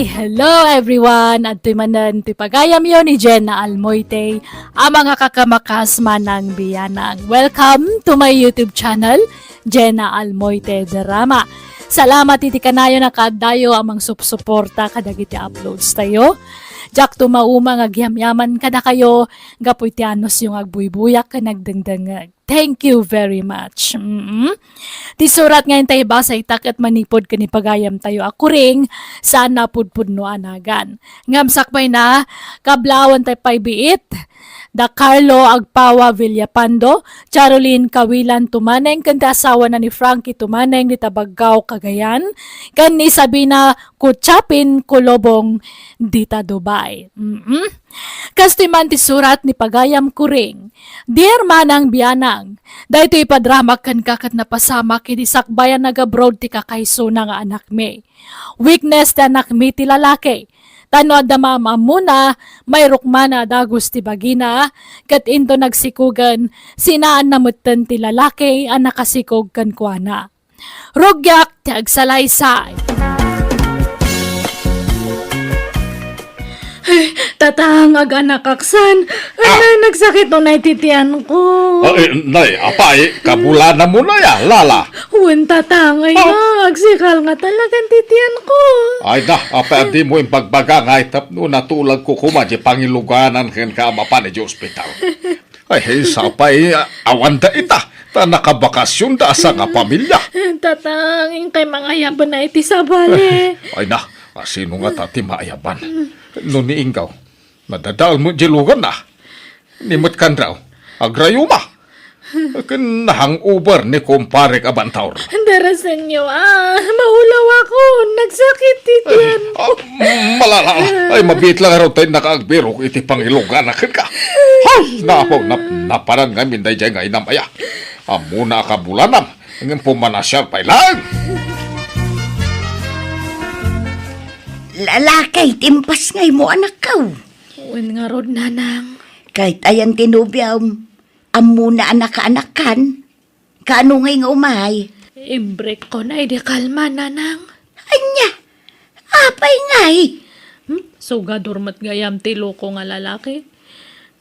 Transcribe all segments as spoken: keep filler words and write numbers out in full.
Hello everyone! Adtoy manen ti pagayamyo ni Jenna Almoite, a mga kakamakas manang biyanang. Welcome to my YouTube channel, Jenna Almoite Drama. Salamat iti kanayon a kaaddayo a mangsupsuporta kadagiti uploads tayo. Diak tumauma nga agyamyaman kadakayo gapu iti anusyo nga agbuybuyak ken agdengdengngeg. Thank you very much. Mm-mm. Ti surat nga intay basa ita ket manipud ken ni pagayam tayo a kuring, saan napudpudno a nagan. Ngem sakbay na, kablawan tay pay biit, da Carlo Agpawa Villapando, Charolyn Kawilan Tumaneng, ken ti asawana ni Frankie Tumaneng, dita Baggao, Cagayan, ken ni Sabina Kuchapin Kulobong, dita Dubai. Mm-mm. Kastoy man ti surat ni pagayam kuring. Dear manang biyanang, daytoy ipadramak kenka ket napasamak idi sakbay a nag-abroad ti kakaysona nga anakmi. Weakness ti anakmi ti lalaki. Ta no adda maam-ammona, mairukmana a dagus ti bagina, ket into nagsikogen, sinaanna metten ti lalaki a nakasikog kenkuana. Rugiak ti agsalaysay. Ay, tatang, aganakaksan. Ay, Ah! Nay, nagsakit unay ti tiyan ko. Ah, eh, nay, apay, kabulanamon aya, lala? Wen, tatang, ay Ah! na, agsikal nga talagan ti tiyan ko. Ay na, apay, a dimo imbagbaga nga tapno natulagko koma di pangiluganan kenka a mapan iti ospital. Ay, sapay, a-, awan da ita, ta nakabakasyon da a sangapamilya. Tatang, inkay mangayaban na iti sabali. Ay na, a, sino nga ta ti maayaban? No ni Inggaw, nadadael met di luganna. Ni met kanraw, agrayuma. Ken na-hangover ni kumparek a bantaur. Darasenyo, a, maulawakon, nagsakit ti tiyan. Ah, malala. Ay, mabiit la ngarud tay nakaagbirok iti pangiluganak kenka. Ay, napo, nap-, napanan ngamin daydiay nga inam aya. Ammona a kabulanam, ngem pumanasiar pay laeng. Lalaki, timpasngaymo, anakko. Wen ngarud, nanang. Ket ayan ti nobiom, ammona a nakaanakkan. Kaano ngay nga umay? Imbrekkon a idi kalma, nanang. Ania? Apay ngay? Hmm? Sugador met gayam ti loko nga lalaki.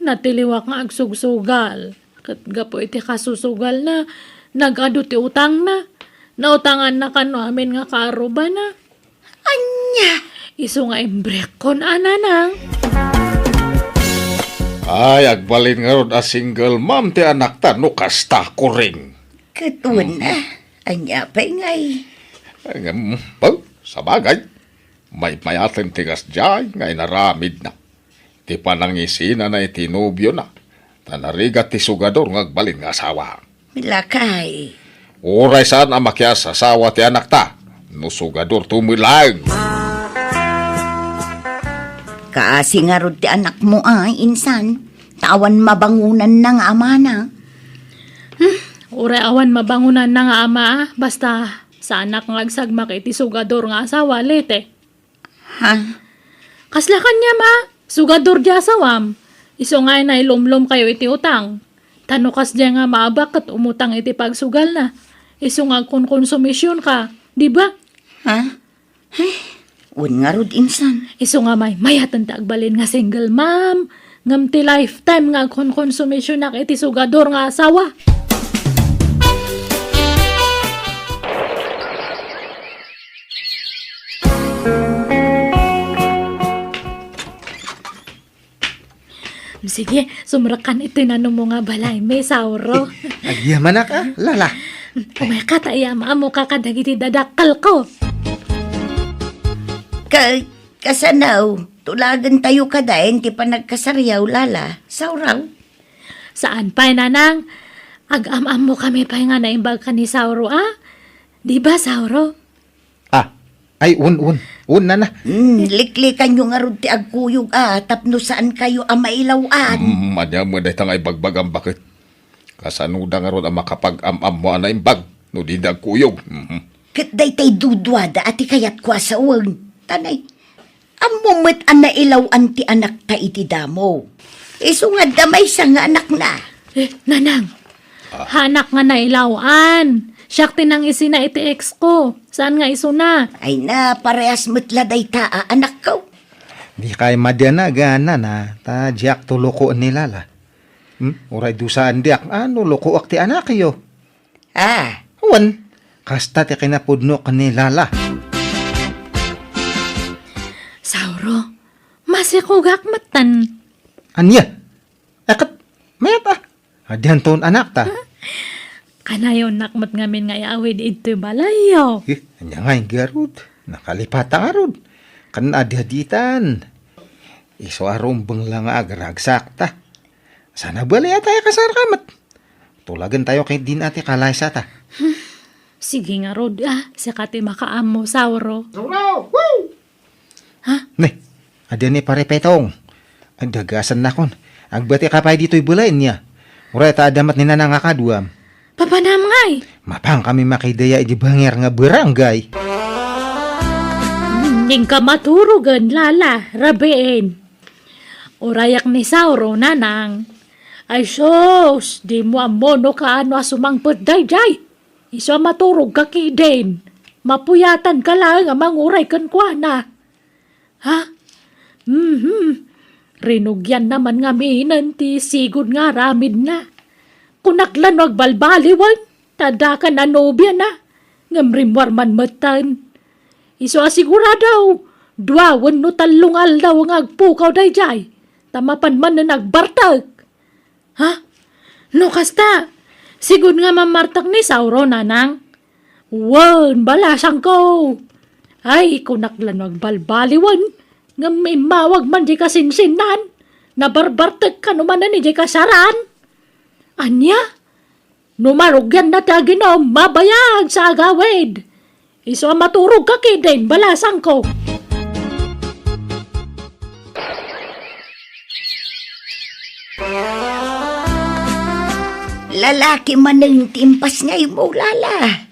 Natiliwak nga agsugsugal. Ket gapu iti kasusugalna, nag-adu ti utangna. Nautanganna kano amin nga kaarrubana. Ania? Isu nga imbrekkon a, nanang. Ay, agbalin ngarud a single mom ti anakta no kasta, kuring. Ket wen, Mhm. a, ania pay ngay? Ay, ngem, well, sabagay, maymayaten ti kasdiay nga inaramidna. Ti panangisinana iti nobiona, ta narigat ti sugador nga agbalin nga asawa. Lakay. Uray saan a makias-asawa ti anakta, no sugadorto met laeng. Kaasi ngarud ti anakmo a, insan, ta awan mabangonanna nga amana. Hmm, uray awan mabangonanna nga ama, a, basta saanak nga agsagmak iti sugador nga asawa, Lete. Ha? Kasla kaniam a, sugador di asawam. Isu nga ay nailumlom kayo iti utang. Ta no kasdiay nga maabak ket umutang iti pagsugalna. Isu nga agkonkonsumision ka, di ba? Ha? Ay, wen ngarud insan. Isu nga maymayaten ti agbalin nga single mom. Ngem ti lifetime nga agkonkonsumisionak iti sugador nga asawa. Sige, sumrekkan iti nanumo nga balay, mi, Sauro. Agyamanak, a, lala. Umayka ta iyam-ammoka kadagiti dadakkelko. Ka-, Kasano, tulagentayo kadi ti panagkasariaw, lala, Sauraw? Saan pay, nanang. Agam-ammokami pay nga naimbag ken ni Sauro, a? Di ba, Sauro? Ah, ay, un, un. Un, nana. Hmm, liklikanyo ngarud ti agkuyog, a, tapno saankayo a mailaw-an. Hmm, ania met dayta nga ibagbagam, baket? Kasanoda ngarud a makapag-am-ammo a naimbag no dida agkuyog? Mhm. Ket daytay duduada a ti kayatko a sawen. Tanay, ammo met a nailaw-an ti anakta iti damo. Isu nga adda maysa nga anakna. Eh, nanang, Ah. Hanak nga nailaw-an. Siak ti nangisina iti ex ko. Saan nga isuna? Ay na, parehas met la dayta a anakko. Dikay madianagan, nana, ta diak to lokoen ni Lala. Hmm? Uray dusaen diak, a, no lokoak ti anakyo. Ah. Wen, kasta ti kinapudnok ni Lala. Sauro, masikogak metten. Ania? Akat, mayat a. Adianton anakta. Kanayon nakmet ngamin nga iawid idtoy balayyo. Eh, ania ngay garud? Nakalipata ngarud. Kan adi-aditan. Isu a rumbeng la nga agragsak ta. Sana bali a tayo kasar ka met. Tulagan tayo kay din ati kalaysa ta. Sige ngarud, ah, sika ti makaammo, Sauro. Sauro! Woo! Ha? Ne, adi ni Pare Petong. Ay, dagasan nakon. Agbati ka pay ditoy balay niya. Uray ta adamat ni Nanang a kaduam. Papanam ngay? Mapang kami makidaya idi banger nga barangay. Ning ka maturugan, Lala, rabiin. Urayak ni Sauro, Nanang. Ay sus, di mo ammo no kaano a sumangpet daydiay. Isu a maturog ka kidin. Mapuyatan ka laeng a manguray kenkuana. Ha? Mhm. Rinugian naman ngaminen ti sigud nga aramidna. Kunak la no agbalbaliwen, ta daka a nobiana, ngem rimmuar man metten. Isu a sigurado, dua wenno tallo nga aldaw nga agpukaw daydiay, ta mapan manen agbartek. Ha? No kasta, sigud nga mamartek ni Sauro, Nanang? Wen, balasangko. Ay, kunak la no agbalbaliwen, ngem immawag man di kasinsinnan. Nabarbartek ka no manen di kasaran. Ania? No marugianna ti aginom, mabayag sa agawid. Isu a maturog ka kidin, balasangko. Lalaki manen ti impasngaymo, Lala.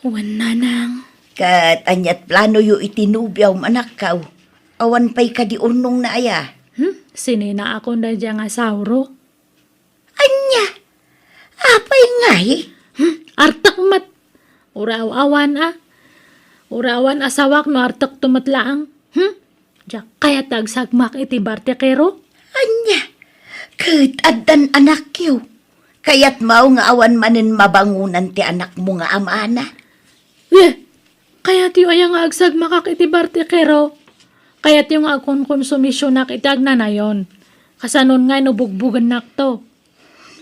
Wen, Nanang. Ket aniat planoyo iti nobiam, anakko? Awan pay kadi urnongna aya? Hmm? Sininaakon daydiay nga Sauro? Ania? Apay ngay? Hmm, artek met. Uraw-awan a. Uraw-awan a sawak no artekto met laeng. Hmm? Diak kayat ti agsagmak iti bartekero. Ania? Ket addan anakyo. Kayatmo nga awan manen mabangonan ti anakmo nga amana? Eh, kayatyo aya nga agsagmakak iti bartekero? Kayatyo nga agkonkonsumisionak iti agnanayon? Kasanon ngay no bugbugennakto?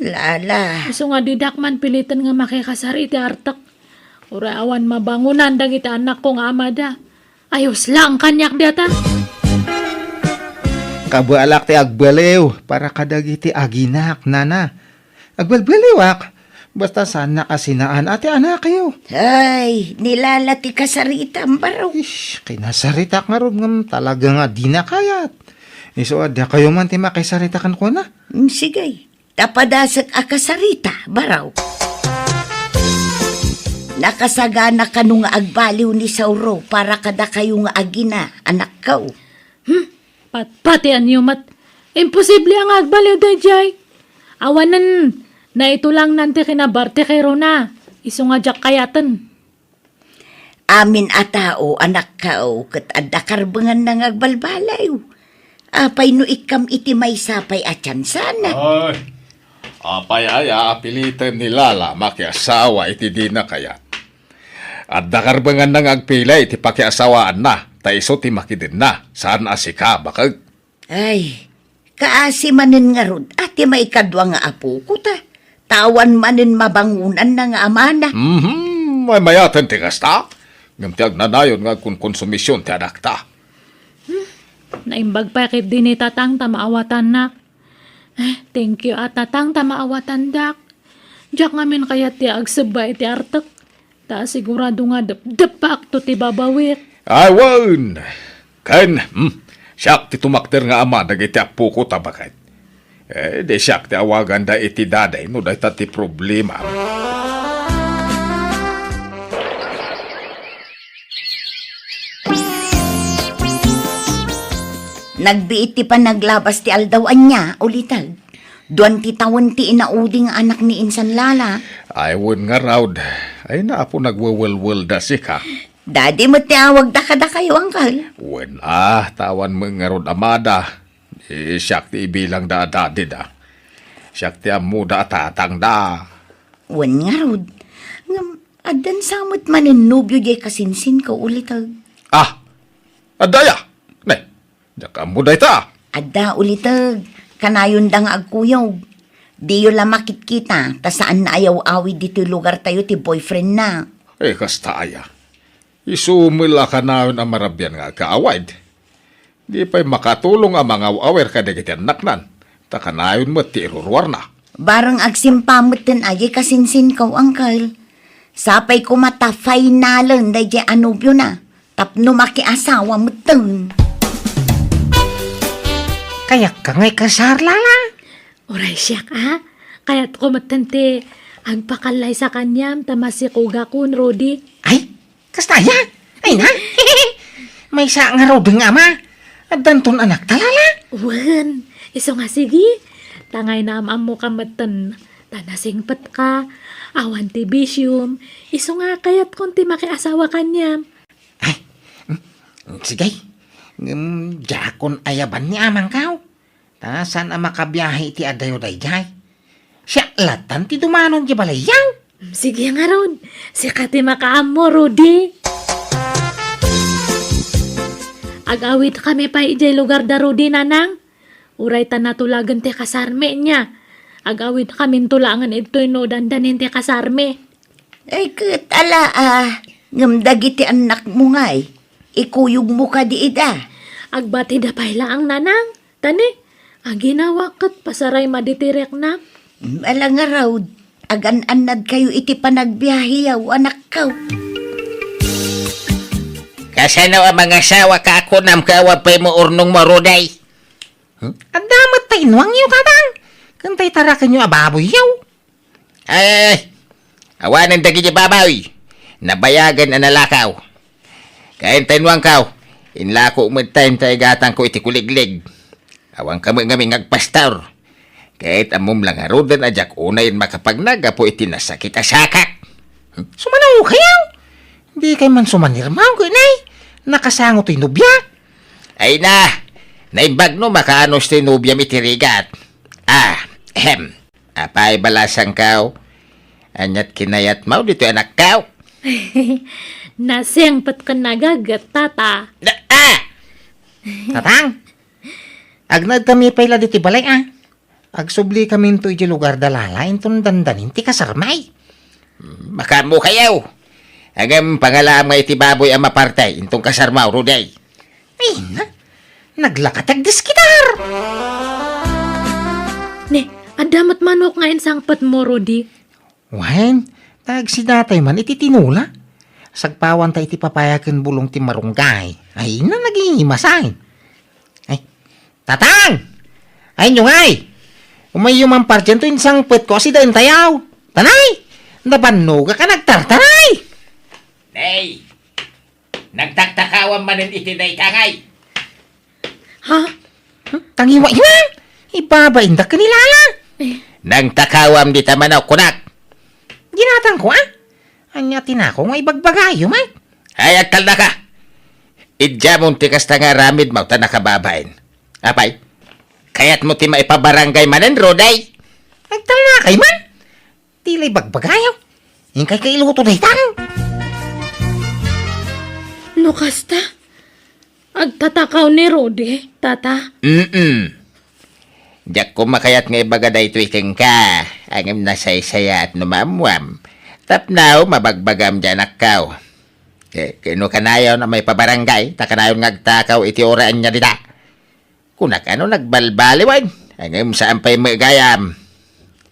Lala. Isu nga didak man piliten nga makikasar iti artek. Uray awan mabangonan dagiti anakko nga amada. Ayos lang kaniak data. Kabalak ti agbaliw para kadagiti aginak, nana. Agbalbaliwak, basta saan nakasinaan a ti anakyo. Ay, ni Lala ti kasaritam, baro. Ish, kinasaritak ngarud ngem talaga nga dina kayat. Isu a dakayo man ti makisarita kenkuana. Mm, sige. Ta padasek a kasarita, baro. Nakasagana kano nga agbaliw ni Sauro para kadakayo nga agina, anakko? Hmm? Patpatianyo met. Imposible a nga agbaliw daydiay. Awanen, naitulangnan ti kinabartekerona. Isu nga diak kayaten. Amin a tao, anakko, ket adda karbenganna nga agbalbaliw. Apay no ikkam iti maysa pay a tiansa? Ay, apay aya a piliten ni Lala makiasawa iti dina kayat? Adda karbenganna nga agpili iti pakiasawaanna, ta isu ti makidenna, saan a sika, baket. Ay, kaasi manen ngarud a ti maikadua nga apoko ta, ta awan manen mabangonanna nga amana. Mhm, maymayaten ti kasta. Ngem ti agnanayon nga agkonkonsumision ti anakta. Hmm, naimbag pay ketdi ni Tatang ta maawatannak. Eh, thank you a Tatang ta maawatandak. Diak ngamin kayat ti agsebba iti artek. Ta sigurado nga depdepakto ti babawik. Ay, wen! Ken, hmm, siak ti tumakder nga ama dagiti appoko ta baket. Eh, di siak ti awaganda iti daday no dayta ti problema. Nagbiit ti panaglabas ti aldaw ania, ulitag? Duan ti tawen ti inaudi nga anak ni insan Lala. Ay, wen ngarud. Ay, naapo nagwewelwelda sika. Dadi met ti awagda kadakayo, Uncle. Wen, ah, ta awan met ngarud amada. Eh, siak ti ibilangda a dadida. Siak ti ammoda a tatangda. Wen ngarud. Ngem, addan sa met manen nobio diay kasinsinko, uliteg. Ah! Adda aya? Ne, diak ammo dayta. Adda, uliteg. Kanayonda nga agkuyog. Diyo la makitkita, ta saanna a yaw-awid ditoy lugartayo ti boyfriendna. Eh, kasta aya. Isu met la kanayon a marabian nga agkaawid. Di pay makatulong a mangaw-awir kadagiti annaknan, ta kanayon met ti iruruarna. Bareng agsimpa metten a diay kasinsinko, Uncle. Sapay koma ta finalen daydiay a nobiona, tapno makiasawa metten. Kayatko nga ikasar, Lala. Uray siak, a. Kayatko metten ti agpakallaysa kaniam ta masikogakon, Rudy. Ay, kasta aya? Ay na? Maysa ngaruden nga ama. Addanton anakta, Lala? Wen, isu nga sige. Tangay naam-ammoka metten. Ta nasingpetka. Awan ti bisiom. Isu nga kayatkon ti makiasawa kaniam. Ay, mm, sige. Ngem, diakon ayaban ni amangko. Ta saan a makabiahe iti adayo daydiay. Siak lattan ti dumanon diay balayyo. Sige ngarud, sika ti makaammo, Rudy. Ag-awidkami pay idiay lugarda Rudy, Nanang. Uray ta natulagen ti kasarmi, ania. Ag-awidkaminto laengen idtoy no dandanin ti kasarmi. Ay, ket ala, a, ngem dagiti annakmo ngay, ikuyogmo kadi ida? Agbatida pay laeng, Nanang. Ta ne, aginawak ket pasarayma ditoy rekna. Mm, ala ngarud, agan-annadkayo iti panagbiaheyo, anakko. Kasano a mangasawa ka a kunam ket awan pay mo urnongmo, Rudy? Hmm? Adda met ta inuangyo, Tatang. Ken tay tarakenyo a baboyyo. Ay, awanen dagiti baboy. Nabayagen a nalakaw. Ken ta inuangko, inlako met ta inta igatangko iti kuliglig. Awan kami ngamin nga agpastor. Ket ammom la ngaruden a diak unayen makapagna gapu iti nasakit a sakak. Sumano kayo? Di kay man sumanirmaw, ken ay, nakasango toy nobia. Ay na, naimbag no makaanus toy nobiam iti rigat. Ah, ahem. Apay balasangko? Aniat kinayatmo ditoy anakko? Nasingpet ken nagaget, Tata. Na, ah! Tatang, agnaed kami pay la ditoy balay, a. Agsubli kaminto idiay lugarda Lala inton dandanin ti kasarmi. Makaammo kayo. Ngem pangalaam nga iti baboy a maparte inton kasarmo, Rudy. Ay, na, naglaka ti agdiskitar. Ne, adda met manok nga insangpetmo, Rudy. Wen, ta agsidatay man iti tinola. Sagpawan ta iti papaya ken bulong ti marunggay. Ay, na, nagimasay. Ay, Tatang! Ay, inyo ngay! Umayyo man pardianto, insangpetko a sidaentayo. Tanay! Nabannogak a nagtartaray! Nay! Nagtaktakawam manen iti dayta ngay. Ha? Hmm? Tangiwa iman! Ibabaindak ken ni Lala! Eh. Nagtakawam dita manok, kunak! Ginatangko, a? Ania ti nako nga ibagbagayo, Mike? Ay, agtalnaka! Idiamon ti kasta nga aramidmo ta nakababain. Apay, kayatmo ti maipabarangay manen, Rudy? Agtalnakay man! Ti la ibagbagayo. Inkay kailuto daytan. No kasta, agtatakaw ni Rudy, Tata. Mm-mm. Diak koma kayat nga ibaga daytoy kenka, ngem nasaysayaat no maammuam. Tapno mabagbagam diay anakko. Eh, ket no kanayon a maipabarangay, ta kanayon nga agtakaw iti uray ania dita. Kunak a no nagbalbaliwen, ngem saan pay met gayam.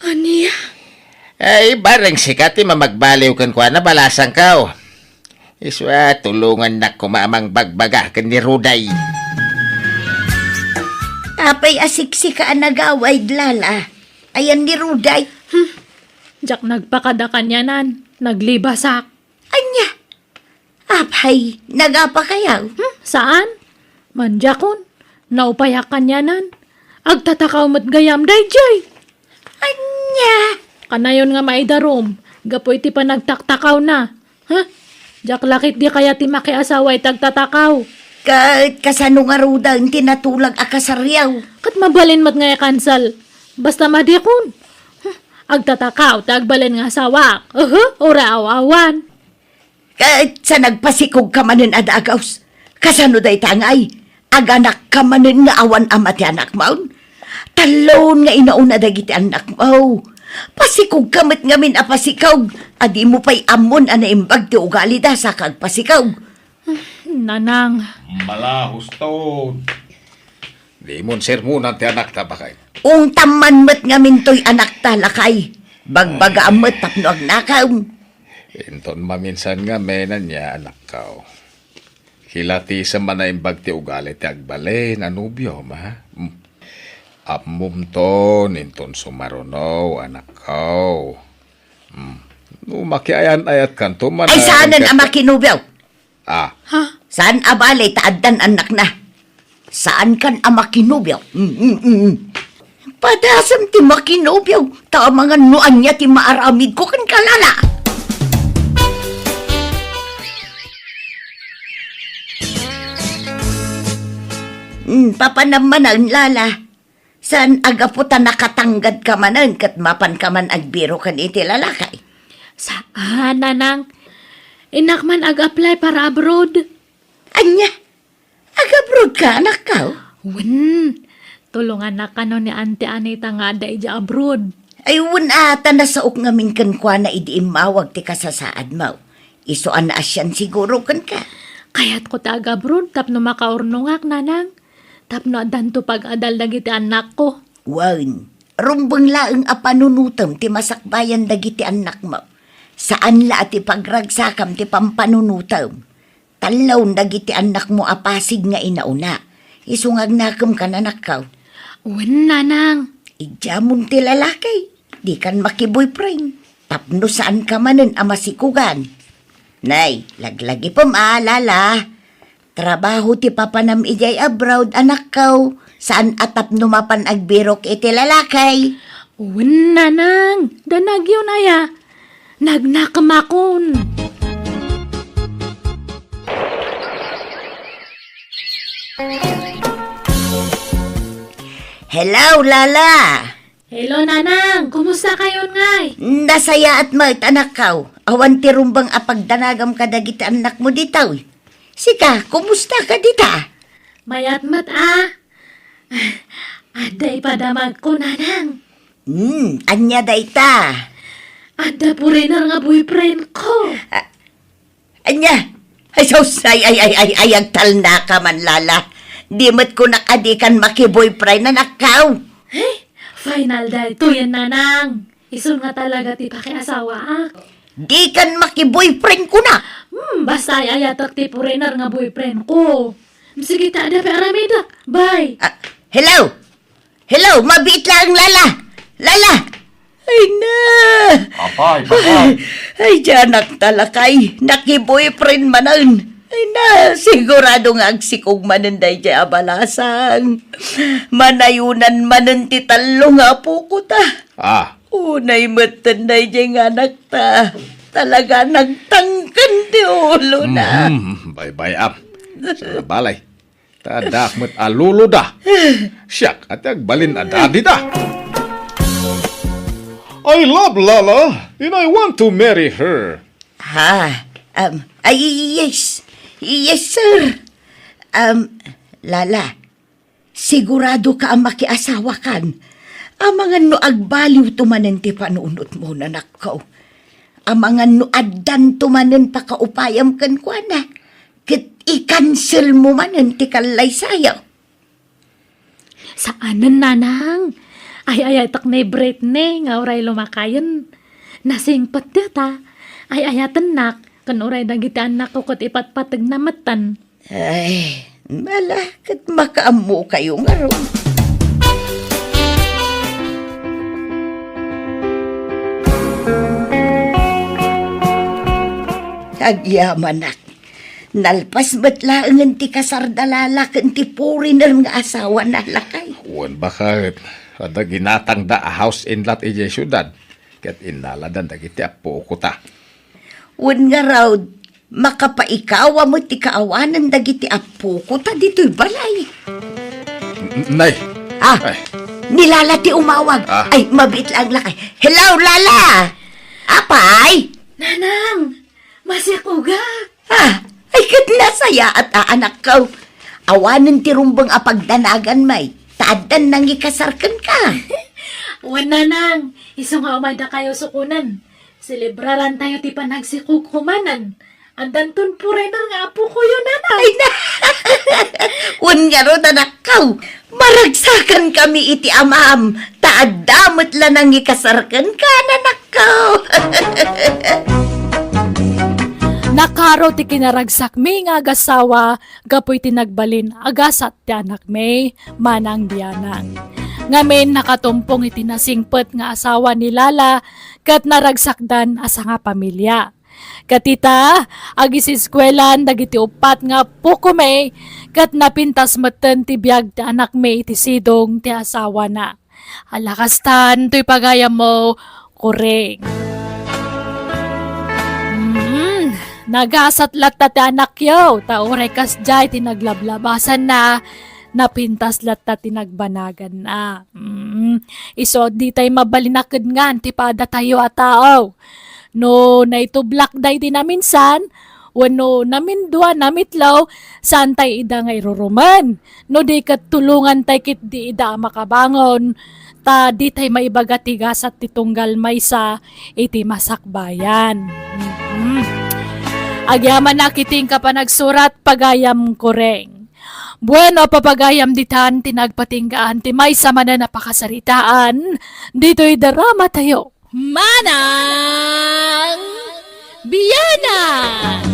Ania? Ay, bareng sika ti mamagbaliw kenkuana, balasangko. Isu a, tulongannak koma a mangbagbaga ken ni Rudy. Apay a siksika a nagawid, Lala. Ayan ni Rudy. Hmm. Diak nagpakada kanianan, naglibasak. Ania? Apay, nagapa kayaw? Hmm, saan? Mandiakon, naupayak kanianan. Agtatakaw met gayam daydiay. Kanayon nga maidarum, gapu iti panagtaktakawna. Ha? Diak la ketdi kayat ti makiasawa iti agtatakaw. Ket kasano ngaruden ti natulag a kasariaw? Ket mabalin met nga i-cancel. Basta madikon. Huh, agtatakaw ti agbalin nga asawak. Uhu, uray aw-awan. Ket sa nagpasikogka manen a dagaus, kasano dayta ngay? Aganakka manen nga awan ama ti anakmon? Tallon nga inauna dagiti annakmo. Pasikogka met ngamin a pasikog, a dimo pay ammon a naimbag ti ugalida sa kagpasikog. Nanang. Malahuston. Dimon sermonan ti anakta, baket. Ungtam man met ngamin toy anakta, lakay. Bagbagaam met tapno agnakem. Inton maminsan ngamin ania, anakko. Kilatisem a naimbag ti ugali ti agbalin a nobiom, ha? Mm. Ammomton inton sumaruno, anakko. Mm. No makiayan-ayatkanto man. Ay, saanen a makinobio. Ah. Ha? Saan a bale ta addan annakna? Saankan a makinobio? Mm, mm, mm. Padasem ti makinobio, ta amangan no ania ti maaramidko kenka, Lala. Mm, papanam manen, Lala. Saan a gapu ta nakatanggadka manen ket mapanka man agbiro ken iti lalaki? Saan, Nanang. Innak man ag-apply para abroad. Ania? Ag-abroad ka, anakko? Wen, tulongannak kano ni Auntie Anita nga adda idiay abroad. Ay, wen a, ta nasaok ngamin kenkuana idi immawag ti kasasaadmo. Isu a naasian siguro kenka. Kayatko ti ag-abroad tapno makaurnongak, Nanang. Tapno addanto pag-adal dagiti annakko. Wen, rumbeng laeng a panunotem ti masakbayan dagiti annakmo. Saan la a ti pagragsakam ti pampanunotem. Tallon dagiti annakmo a pasig nga inauna. Isu nga agnakem kan anakko. Wen, Nanang. Idiamon ti lalaki. Dikan makiboyfriend. Tapno saanka manen a masikogan. Nay, laglagipem a, Lala. Trabaho ti papanam idiay abroad, anakko. Saan a tapno mapan agbirok iti lalaki. Wen, Nanang. Danagyon aya. Nagnakemakon. Hello, Lala. Hello, Nanang. Kumusta kayon ngay? Nasayaat met, anakko. Awan ti rumbeng a pagdanagam kadagiti annakmo ditoy. Sika, kumusta ka dita? Mayat met a. Adda ipadamagko, Nanang. Hmm, ania dayta? Adda foreigner nga boyfriend ko. Ah, ania? Ay, sus, ay, ay, ay, ay, ay, agtalnaka man, Lala. Di met kunak a dikan makiboyfriend, anakko. Eh, final daytoyen, Nanang. Isu nga talaga ti pakiasawaak. Dikan makiboyfriend kunak. Hmm, basta ay-ayatek ti foreigner nga boyfriend ko. Sige ta, adda pay aramidek. Bye. Ah, hello? Hello, mabiit laeng, Lala. Lala! Ay na! Apay, apay. Ay, ay, diay anakta lakay. Nakiboyfriend manen. Ay na, sigurado nga agsikog manen daydiay a balasang. Manayonan manen ti tallo nga apokota. Ah. Unay metten daydiay nga anakta. Talaga nagtangken ti ulona. Mm, baybay-am. Sa balay. Ta addaak met a loloda. Siak, a ti agbalin a daddyda. I love Lala, and I want to marry her. Ha? Um, ay, yes. Yes, sir. Um, Lala, sigurado ka a makiasawakan? Amangan no agbaliwto manen ti panunotmo, anakko. Amangan no addanto manen pakaupayam kenkuana, ket i-cancel mo manen ti kallaysayo. Saanen, Nanang. Ay-ayatek ni Britney nga uray lumakayen. Nasingpet dita. Ay-ayatennak, ken uray dagiti annakko ket ipatpategna metten. Ay, mala, ket makaammokayo ngarud. Agyamanak. Nalpas met laengen ti kasarda Lala ken ti foreigner nga asawana, lakay. Wen, baket. Adda ginatangda a house and lot idiay siudad, ket innaladan dagiti appuko ta. Wen ngarud, makapaikawa met ti kaawanan dagiti appuko ta ditoy balay. N-, nay. Ah, Ay. Ni Lala ti umawag. Ah. Ay, mabiit lang lakay. Hello, Lala! Apay? Nanang! Masiakugak! Ah, ay ket nasayaat a anakko. Awanen ti rumbeng a pagdanagan, may, ta addan nangikasar kenka. Wen, Nanang, isu nga umaydakayo sukonen. Selebrarantayo ti panagsikog kumanen. Addanton foreigner nga apokoyo, Nanang. Ay, na. Wen ngarud, anakko, maragsakan kami iti amam, ta adda met la nangikasar kenka, anakko. Nakaro ti kinaragsakmi nga agasawa gapu iti nagbalin a gasat ti anakmi, manang bianang. Ngamin, nakatumpong iti nasingpet nga asawa ni Lala ket naragsakdan a sangapamilia. Ket ita, agisiskuelan dagiti uppat nga appokomi, ket napintas metten ti biag ti anakmi iti sidong ti asawana. Ala kastan toy pagayammo, Kuring. Mm, nagasat latta ti anakyo, ta uray kasdiay ti naglablabasanna, napintas latta ti nagbanaganna. Mm, isu, ditay mabalin a kedngan ti padatayo a tao. No naitublak daydi naminsan, wenno namindua, namitlaw, saantay ida nga irurumen. No di ket, tulongantay ketdi ida a makabangon, ta ditay maibaga ti gasat ti tunggal maysa iti masakbayan. Mhm. Agyamanak iti inka panagsurat, pagayam Kuring. Bueno, papagayam ditan ti nagpatinggaan ti maysa manen a pakasaritaan ditoy drama tayo. Manang Bianang!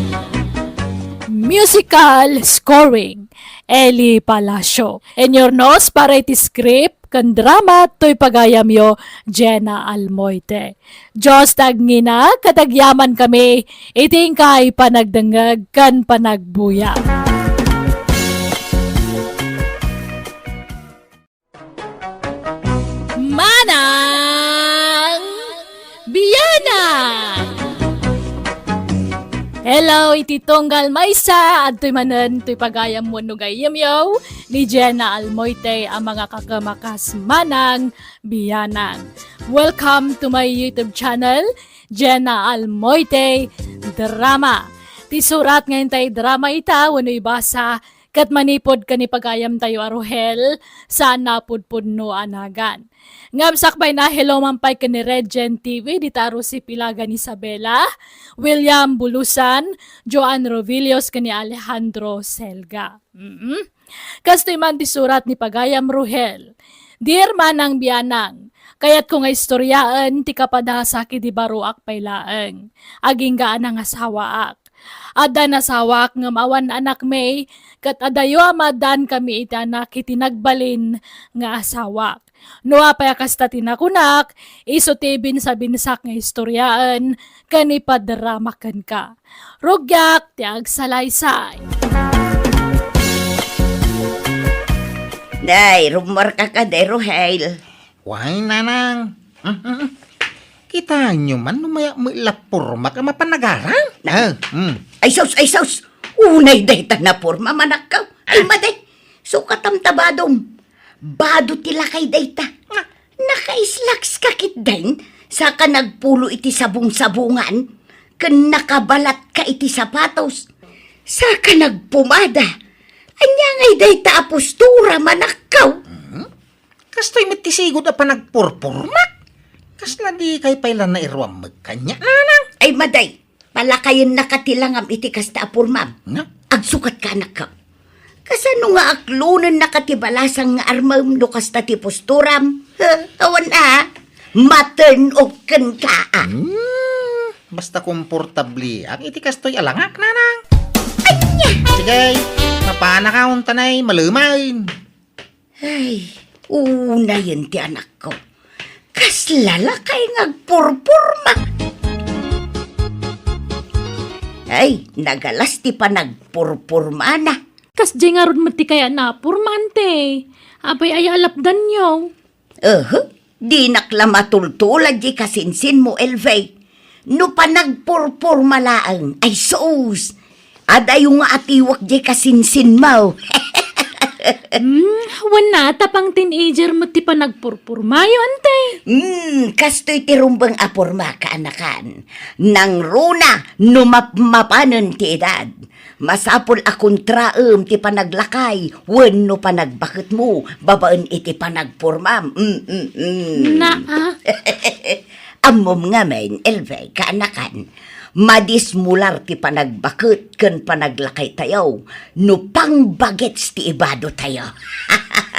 Musical scoring, Eli Palacio. Inurnos para iti script ken drama toy pagayamyo, Jenna Almoite. Dios ti agngina ket agyamankami iti inkay panagdengngeg ken panagbuya. Manang Bianang! Hello, iti tunggal maysa, adtoy manen toy pagayam wenno gayyemyo ni Jenna Almoite a mangakakemakas, Manang Bianang. Welcome to my YouTube channel, Jenna Almoite Drama. Ti surat nga intay drama ita wenno ibasa ket manipud ken ni pagayamtayo a Rohel, saan a pudpudno a nagan. Ngem sakbayna, hello man pay ken ni Regent T V, dita Rosie Pilagan Isabela, William Bulusan, Joan Rovillos ken ni Alejandro Selga. Mm-mm. Kastoy man ti surat ni pagayam Rohel. Dear Manang Bianang, kayatko nga istoryaen ti kapadasak idi baroak pay laeng. Agingga a nangasawaak. Adda nasawak ngem awan anakmi, ket adayo a maaddaankami iti anak iti nagbalin nga asawak. No apay a kasta ti nakunak, isu ti binsabinsak nga istoryaen ken ipadrama kenka. Rugiak ti agsalaysay. Day, rummuarka kadi, Rohel. Way, nanang. Mm, mm, mm. Kitaenyo man no mayat met la pormak a mapan agaran? Na- Ah, mm. Ay sus, ay sus! Unay dayta naporma, manakkaw. Ay, Ah. Madi, sukatam ta badom. Bado ti lakay dayta. Ah. Nakaislaks ka ketdin, saka nagpulo iti sabong-sabongan, ken nakabalat ka iti sapatos, saka nagpumada. Ania ngay dayta a postura, manakkaw? Mhm. Kastoy met ti sigud a panagpurpurmak. Kasla dikay pay la nairuammeg kaniak, nanang? Ay, Madi, palakayennaka ti langam iti kasta a pormam. Nga? Agsukatka, anakko. Kasano nga aklonennaka ti balasang nga armem no kasta ti posturam? Ha, awan a, ma-turn off kenka, a. Hmm, basta komportableak iti kastoy a langak, nanang. Ania? Sige, mapanaka untanay, malumaen. Ay, unayen ti anakko. Kasla lakay nga agpurpurma. Ay, nagalas ti panagpurpurmana. Kasdiay ngarud met ti kayatna a porma, ante. Apay aya a lapdanyo? Ehe, dinak la matultulad diay kasinsinmo, Elvie. No panagpurpurma laeng, ay sus! Adayo nga atiwek diay kasinsinmo. Hmm, wen, ta pang-teenager met ti panagpurpurmayo, ante. Hmm, kastoy ti rumbeng a porma, kaanakan. Nangruna no mapmapanen ti edad. Masapul a kontraem ti panaglakay wenno panagbaketmo babaen iti panagpormam. Mm, mm, mm. Naa. Ammom ngamin, Elvie, kaanakan, madismular ti panagbaket ken panaglakaytayo no pangbagets ti ibadotayo.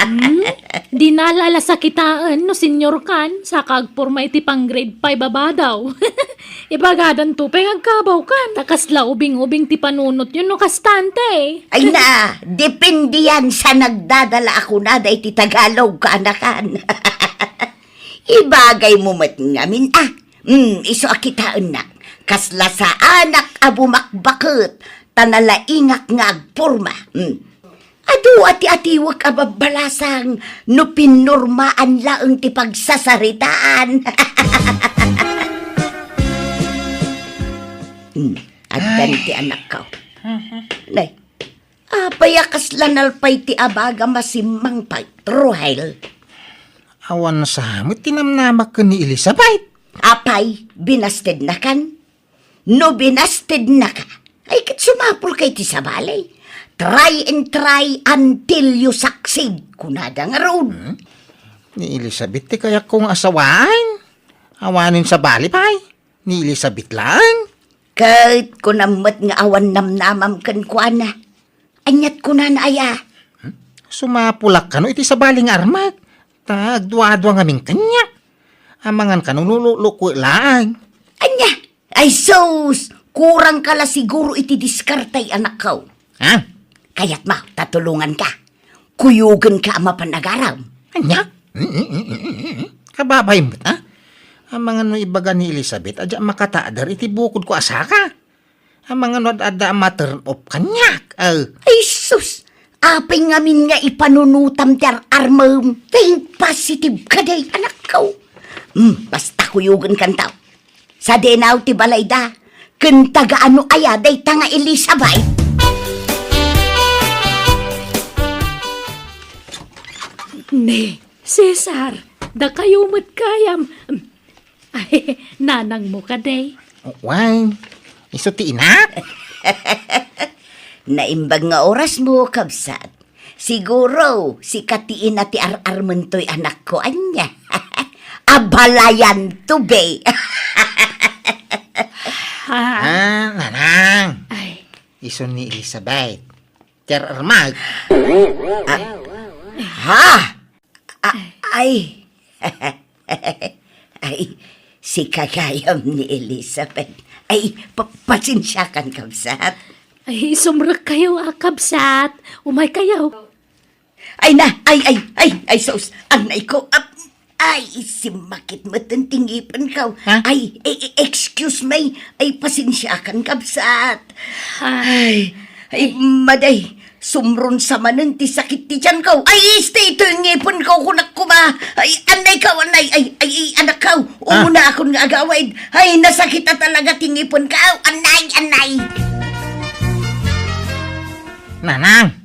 Hmm? Di nala la sakitaen no senior kan, saka agporma iti pang-grade five a badaw. Ibagadanto pay nga agkabaw kan, ta kasla ubing-ubing ti panunotyo no kasta, ante. Ay na, depende yan sa nagdadala a kunada iti Tagalog, kaanakan. Ibagaymo met ngamin, a. Hmm, isu a kitaennak. Kasla saanak a bumakbaket, ta nalaingak nga agporma. Hmm. Adu a ti atiwek a babbalasang no pinurmaan laeng ti pagsasaritaan. Hmm, addan ti anakko. Mhm. Nay, apay a kasla nalpay ti abagam a simmangpet, Ruhel? Awan sa met ti namnamak ken ni Elizabeth. Apay, binastednakan? No binastednaka, ay ket sumapulka iti sabali. Try and try until you succeed, kunada ngarud. Hmm? Ni Elizabeth ti kayatko nga asawaen. Awanen sabali pay. Ni Elizabeth laeng. Ket kunam met nga awan namnamam kenkuana. Aniat kunana aya? Hmm? Sumapulak kano iti sabali nga armak. Ta agduadua ngamin kaniak. Amangan kano no lukwe laeng. Ania? Ay sus! Kurangka la siguro iti diskarte, anakko. Ha? Kayatmo ta tulonganka. Kuyogenka a mapan agaram. Ania? Kababain met, ha? Amangan no ibaga ni Elizabeth a diak makatader iti bukodko a saka. Amangan no ad-adda a ma-turn off kaniak. Ay sus! Apay ngamin nga ipanunotam ti ar-armem? Think positive kadi, anakko. Hmm, basta kuyogenkanto. Sadinaw ti balayda, ken taga-ano aya dayta nga Elizabeth? Ne, Cesar, dakayo met gayam. Ay, nanangmo kadi? Wen, isu ti inak. Naimbag nga orasmo, kabsat. Siguro, sika ti ina ti ar-armentoy anakko, ania? Abalayanto, be. Ah. Ah, nanang. Ay. Isu ni Elizabeth. Ti ar-armak. Ah. Ha? A-, ay. Ay, sika gayam ni Elizabeth. Ay, pa-, pasensiakan, kabsat. Ay, sumrekkayo, a, kabsat. Umaykayo. Ay na, ay, ay, ay, ay, sus, anay ko. Ap-, ay, simmakit met ti ngipenko. Ha? Ay, e-, e-, excuse me. Ay, pasensiakan, kabsat. Ah. Ay, ay, maday, sumrunsa manen ti sakit ti tianko. Ay, isti, itoy ngipenko, kunak koma. Ay, anay ka, anay, ay, ay, ay, anakko. Ah. Umuna akon nga agawid. Ay, nasakit a talaga ti ngipenko. Anay, anay. Nanang,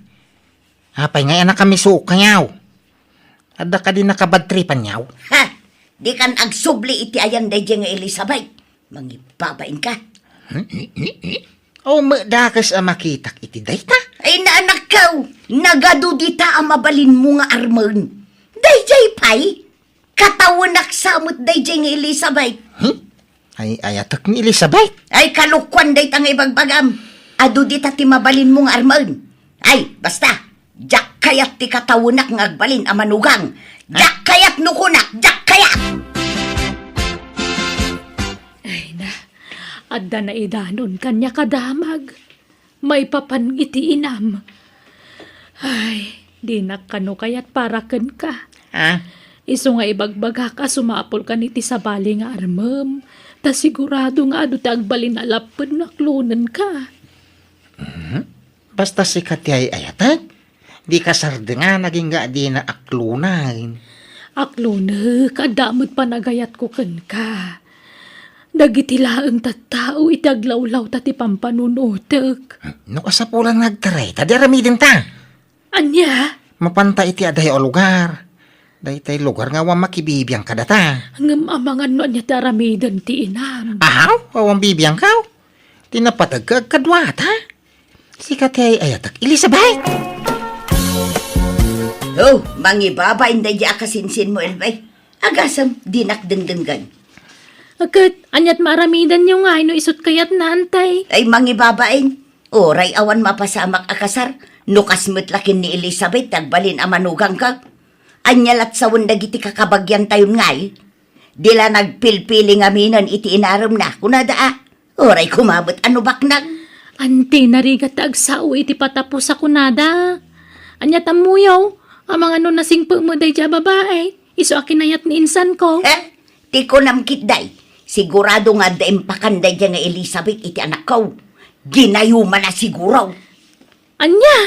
apay nga anak a misuok kayaw? Adda kadi nakabadtripan yaw? Ha? Dikan agsubli iti ayan daydiay nga Elizabeth. Mangibabain ka. O, dakes a makitak iti dayta? Ay, naanakkaw, nagadu dita a mabalinmo nga armen. Daydiay pay, katawenak sa met daydiay nga Elizabeth. Hmm? Ay, ayatek ni Elizabeth. Ay, kalokuan dayta nga ibagbagam. Adu dita ti mabalinmo nga armen. Ay, basta, diak kayat ti katawenak nga agbalin a manugang. Diak kayat no kunak, diak kayat! Ay na, adda naidanon kaniak a damag. Maipapan iti inam. Ay, dinak kano kayat para kenka. Ah? Isu nga ibagbagak a sumapulkan iti sabali nga armem, ta sigurado nga adu ti agbalin a lapped no aklonenka. Mhm. Basta sika ti ay-ayatek, di kasardengan agingga a dina aklonen. Aklonek, adda met panagayatko kenka. Dagiti laeng tattao iti aglawlawta ti pampanunotek. No kasapulan nga agtarayta, di aramidenta. Ania? Mapanta iti adayo a lugar. Daytay lugar nga awan makibibiang kadata. Ngem amangan no ania ti aramiden ti inam. Ahaw, awan bibiangkaw. Ti napateg ka agkaduata. Sika ti ay-ayatek, Elizabeth. Oh, mangibabain daydi a kasinsinmo, Elvay. Agasem, dinak dengdenggen. Ket, aniat maaramidanyo ngay no isut kayatna, Antay? Ay, mangibabain. Uray awan mapasamak a kasar, no kas met la ken ni Elizabeth ti agbalin a manugangka. Ania lat sawen dagiti kakabagiantayon ngay? Di la nagpilpili ngaminen iti inaremna, kunada a. Uray koma met a nubaknang. Anti narigat ti agsao iti patapos a kunada. Ania tammuyo? Amangan no nasingpet met daydi a babai. Isu a kinayat ni insanko. He? Ti kunam ketdi, sigurado nga adda impakan daydi nga Elizabeth iti anakko. Ginayumanna siguro. Ania?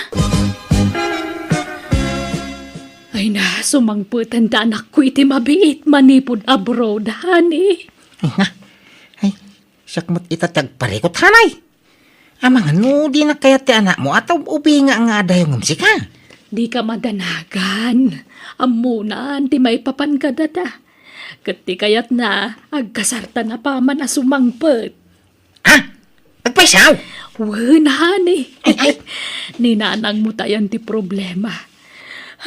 Ay na, sumangpeten da anakko iti mabiit manipud abroad, honey. Ay na. Ay, siak met ita ti agparikut, hanay. Amangan no dinak kayat ti anakmo, a ta ubinga nga adayo ngem sika. Dika madanagan. Ammonan ti maipapan kadata. Ket ti kayatna, agkasarta na paman a sumangpet. Ha? Agpayso? Wen, honey. Ay, ay. Ni nanangmo tayan ti problema.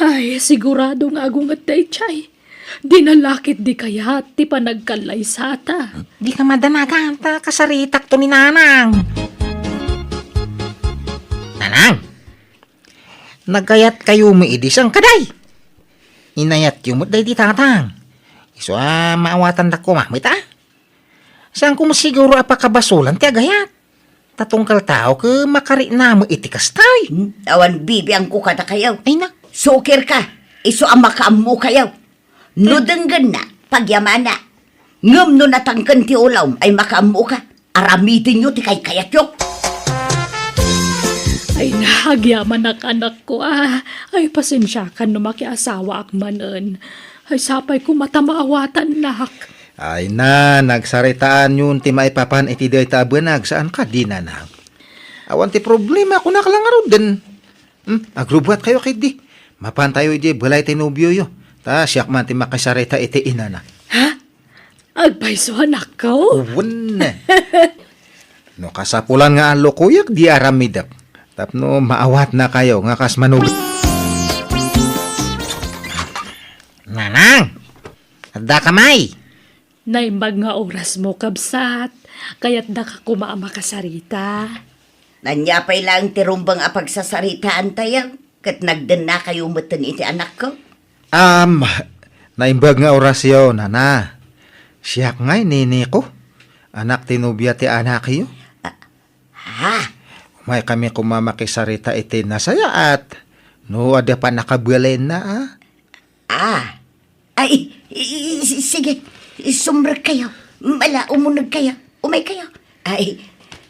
Ay, sigurado nga agunget daydiay. Di na la ket di kayat ti panagkallaysata. Dika madanagan ta kasaritakto ni Nanang. Nanang, nagayatkayo met idi saan kadi? Inayatyo met daydi tatang. Isu a maawatan da koma met a. Saanko met siguro a pakabasolan ti agayat. Ta tunggal tao ket makarikna met iti kasta. Hmm, awan bibiangko kadakayo. Ay na. Sukirka, isu a makaammokayo. No denggenna, pagyamana. Ngem no natangken ti ulawm ay makaammoka, aramidenyo ti kaykayatyo. Ay na, agyamanak, anakko, a. Ay, pasensiakan no makiasawaak manen. Ay, sapay koma ta maawatannak. Ay na, nagsaritaanyon ti maipapan iti dayta a banag, saan kadi, Nanang? Awan ti problema, kunak la ngaruden. Hmm, agrubbuatkayo ketdi. Mapantayo idiay balay ti nobioyo. Ta siak man ti makisarita iti inana. Ha? Agpayso, anakko? Wen. No kasapulan nga allukoyak, di aramidek. Tapno maawatnakayo nga kas manug-, Nanang! Addaka may? Naimbag nga orasmo, kabsat. Kayatdaka koma a makasarita. Ania pay laeng ti rumbeng a pagsasaritaantayo? Ket nagdennakayo metten iti anakko? Am, naimbag nga orasyo, nana. Siak ngay ni Nico, anak ti nobia ti anakyo. Ah, ha? Umaykami koma makisarita iti nasayaat. No adda pannakabalinna, a? Ah. Ay, i-, i-, sige, sumrekkayo. Ala, umunegkayo. Umaykayo. Ay,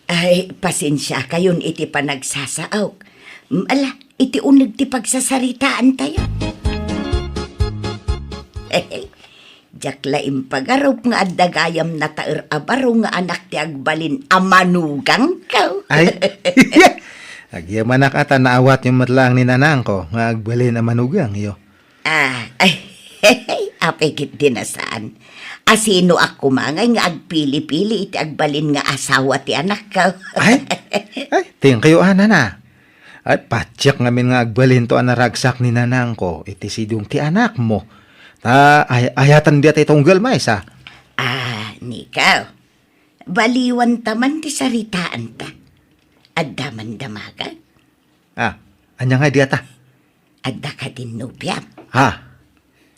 ay, pasensiakayon iti panagsasaok. Ala, iti uneg ti pagsasaritaantayo. Diak la impagarup nga adda gayam nataer a baro nga anak ti agbalin a manugangko. Ay, agyamanak a ta naawatyo met laeng ni nanangko nga agbalin a manugangyo. Ah, ay, apay ketdi a saan. Asinoak koma ngay nga agpili-pili iti agbalin nga asawa ti anakko? Ay, ay, thank you, a, nana. Ay, patiek ngamin nga agbalinto a naragsak ni nanangko iti sidong ti anakmo. Ta ay-, ayaten dayta tunggal maysa. Ah, Nico, baliwanta man ti saritaanta. Adda man damagan? Ah, ania ngay dayta? Adda kadin nobiam? Ha?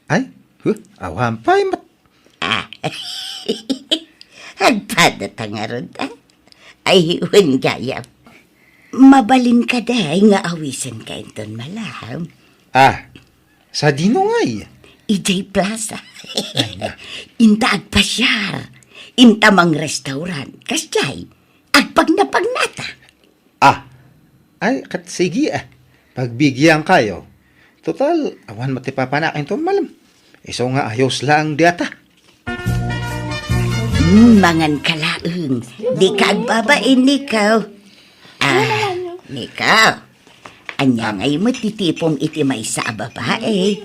Ay, huh, awan pay met. Ah. Agpada ta ngarud, a? Ay, wen gayam. Mabalin kadi nga awisenka inton malem? Ah, sadino ngay? Idiay plaza. Ay, na. Inta agpasiar. Inta mangrestaurant. Kasdiay, agpagnapagnata. Ah, ay, ket sige, a. Pagbigiankayo. Total, awan met ti papanak inton malem. Isu nga ayos laeng dayta. Hmm, mangan ka laeng. Dika agbabain, Niko. Ah, Niko. Ania ngay met ti tipom iti maysa a babae?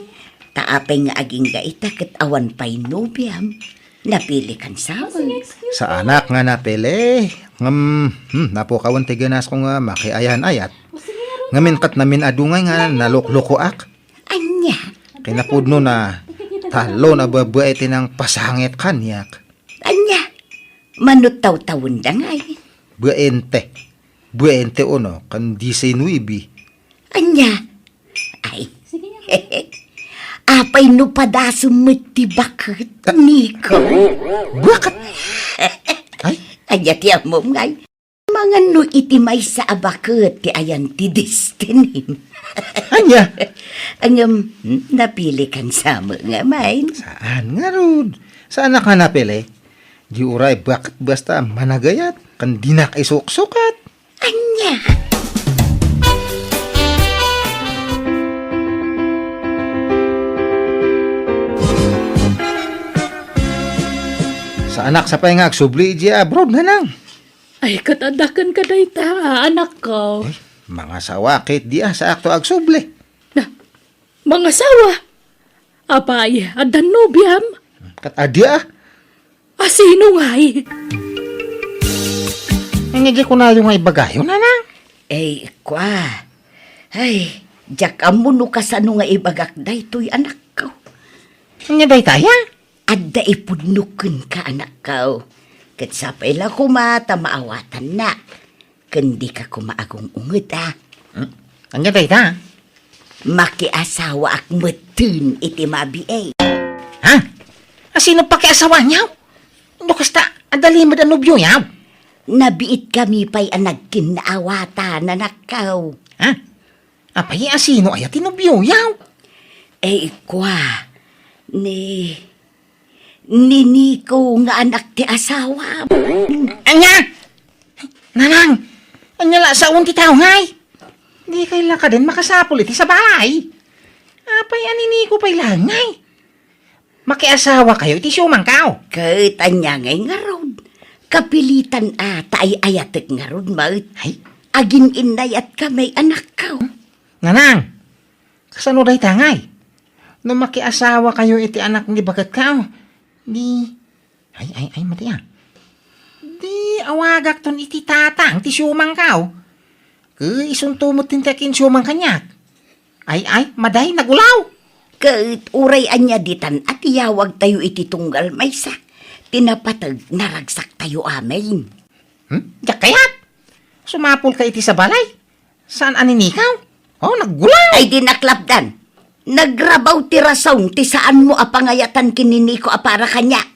Ta apay nga agingga ita ket awan pay nobiam? Napilikan sa amin. Saanak nga napili. Ngem, hmm, napukawan ti ganasko nga makiayan-ayat. Ngamin ket namin-adu ngay nga naluklukoak. Ania? Kinapudnona, talon a babae ti nangpasangit kaniak. Ania? Mano tawtawenda ngay? Baente. Baente uno, ken diecinuebe. Ania? Ay. Apay no padasem met ti baket, Niko? Baket? Ay. Ania ti ammom ngay? Mangan no iti maysa a baket ti ayan ti destinim. Ania? Ngem, hmm, napilikan sa met nga main. Saan ngarud? Saanak nga napili? Di uray baket basta managayat, ken dinak isuksukat. Ania? Saanak sa pay nga agsubli idiay abroad, nanang. Ay, ket adda kenka dayta, anakko. Eh, mangasawa ket di a saakto agsubli. Na, mangasawa? Apay, adda nobiam? Ket adi a. A sino ngay? Ania di kunayo nga ibagayo, nanang? Ay, kua. Ay, diak ammo no kasano nga ibagak daytoy, anakko. Ania daytaya? Adda ipudno kenka, anakko. Ket sapay la koma ta maawatannak. Ken dika koma agung-unget, a. Hmm? Ania dayta? Makiasawaak metten iti mabiit. Ha? A sino pakiasawaanyo? No kasta, adda limed a nobioyo? Nabiitkami pay a nagkinnaawatan, anakko. Ha? Apay, a sino aya ti nobioyo? Eh, kua, ni, ni Niko nga anak ti asawam. Ania? Nanang, ania la saon ti tao ngay? Dikay la kadin makasapul iti sabali. Apay, a ni Niko pay la ngay? Makiasawakayo iti siumangko. Ket ania ngay ngarud? Kapilitan a ta ay-ayatek ngarud met. Ay? Agin-innayat kami, anakko. Nanang, kasano dayta ngay? No makiasawakayo iti anak ni baketko, di, ay, ay, ay, mati a. Di awagakton iti tatang ti siumangko. Ket isunto met ti kinsiumang kaniak. Ay, ay, madi, nagulaw. Ket uray ania ditan a tiyawagtayo iti tunggal maysa, ti napateg naragsaktayo amin. Hmm? Diak kayat. Sumapulka iti sabali. Saan a ni Niko? Oh, nagulaw. Ay, di naklapdan. Nagrabaw ti rason ti saanmo a pangayatan ken ni Niko a para kaniak.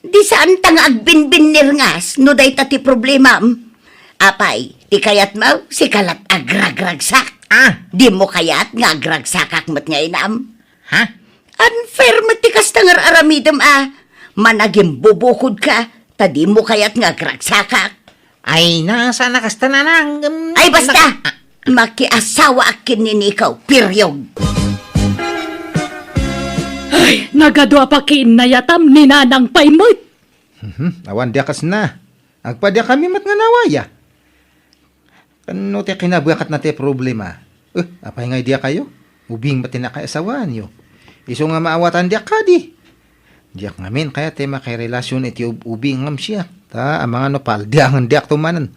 Di saanta nga agbinnirngas no dayta ti problemam. Apay, ti kayatmo, sika lat agragragsak. Ah. Dimo kayat nga agragsakak met nga inam? Ha? Unfair met ti kasta nga ar-aramidem a. Managimbubukodka, ta dimo kayat nga agragsakak. Ay, na, saan a kasta, nanang, em, Ay, basta! nak-, ah. Makiasawaak ken ni Niko, period. Ay, nagadu a pakiinnayatam ni Nanang pay met. Mhm, awan di a kasna. Agpadiakami met nga nawaya. Ken no ti kinabakatna ti problema, eh, apay nga idi a kayo? Ubing met ti nakayasawaanyo. Isu nga maawatan diak kadi. Diak ngamin kayat ti makirelasion iti ub-, ubing ngem siak. Ta, amangan no paldiangen diak tumanen.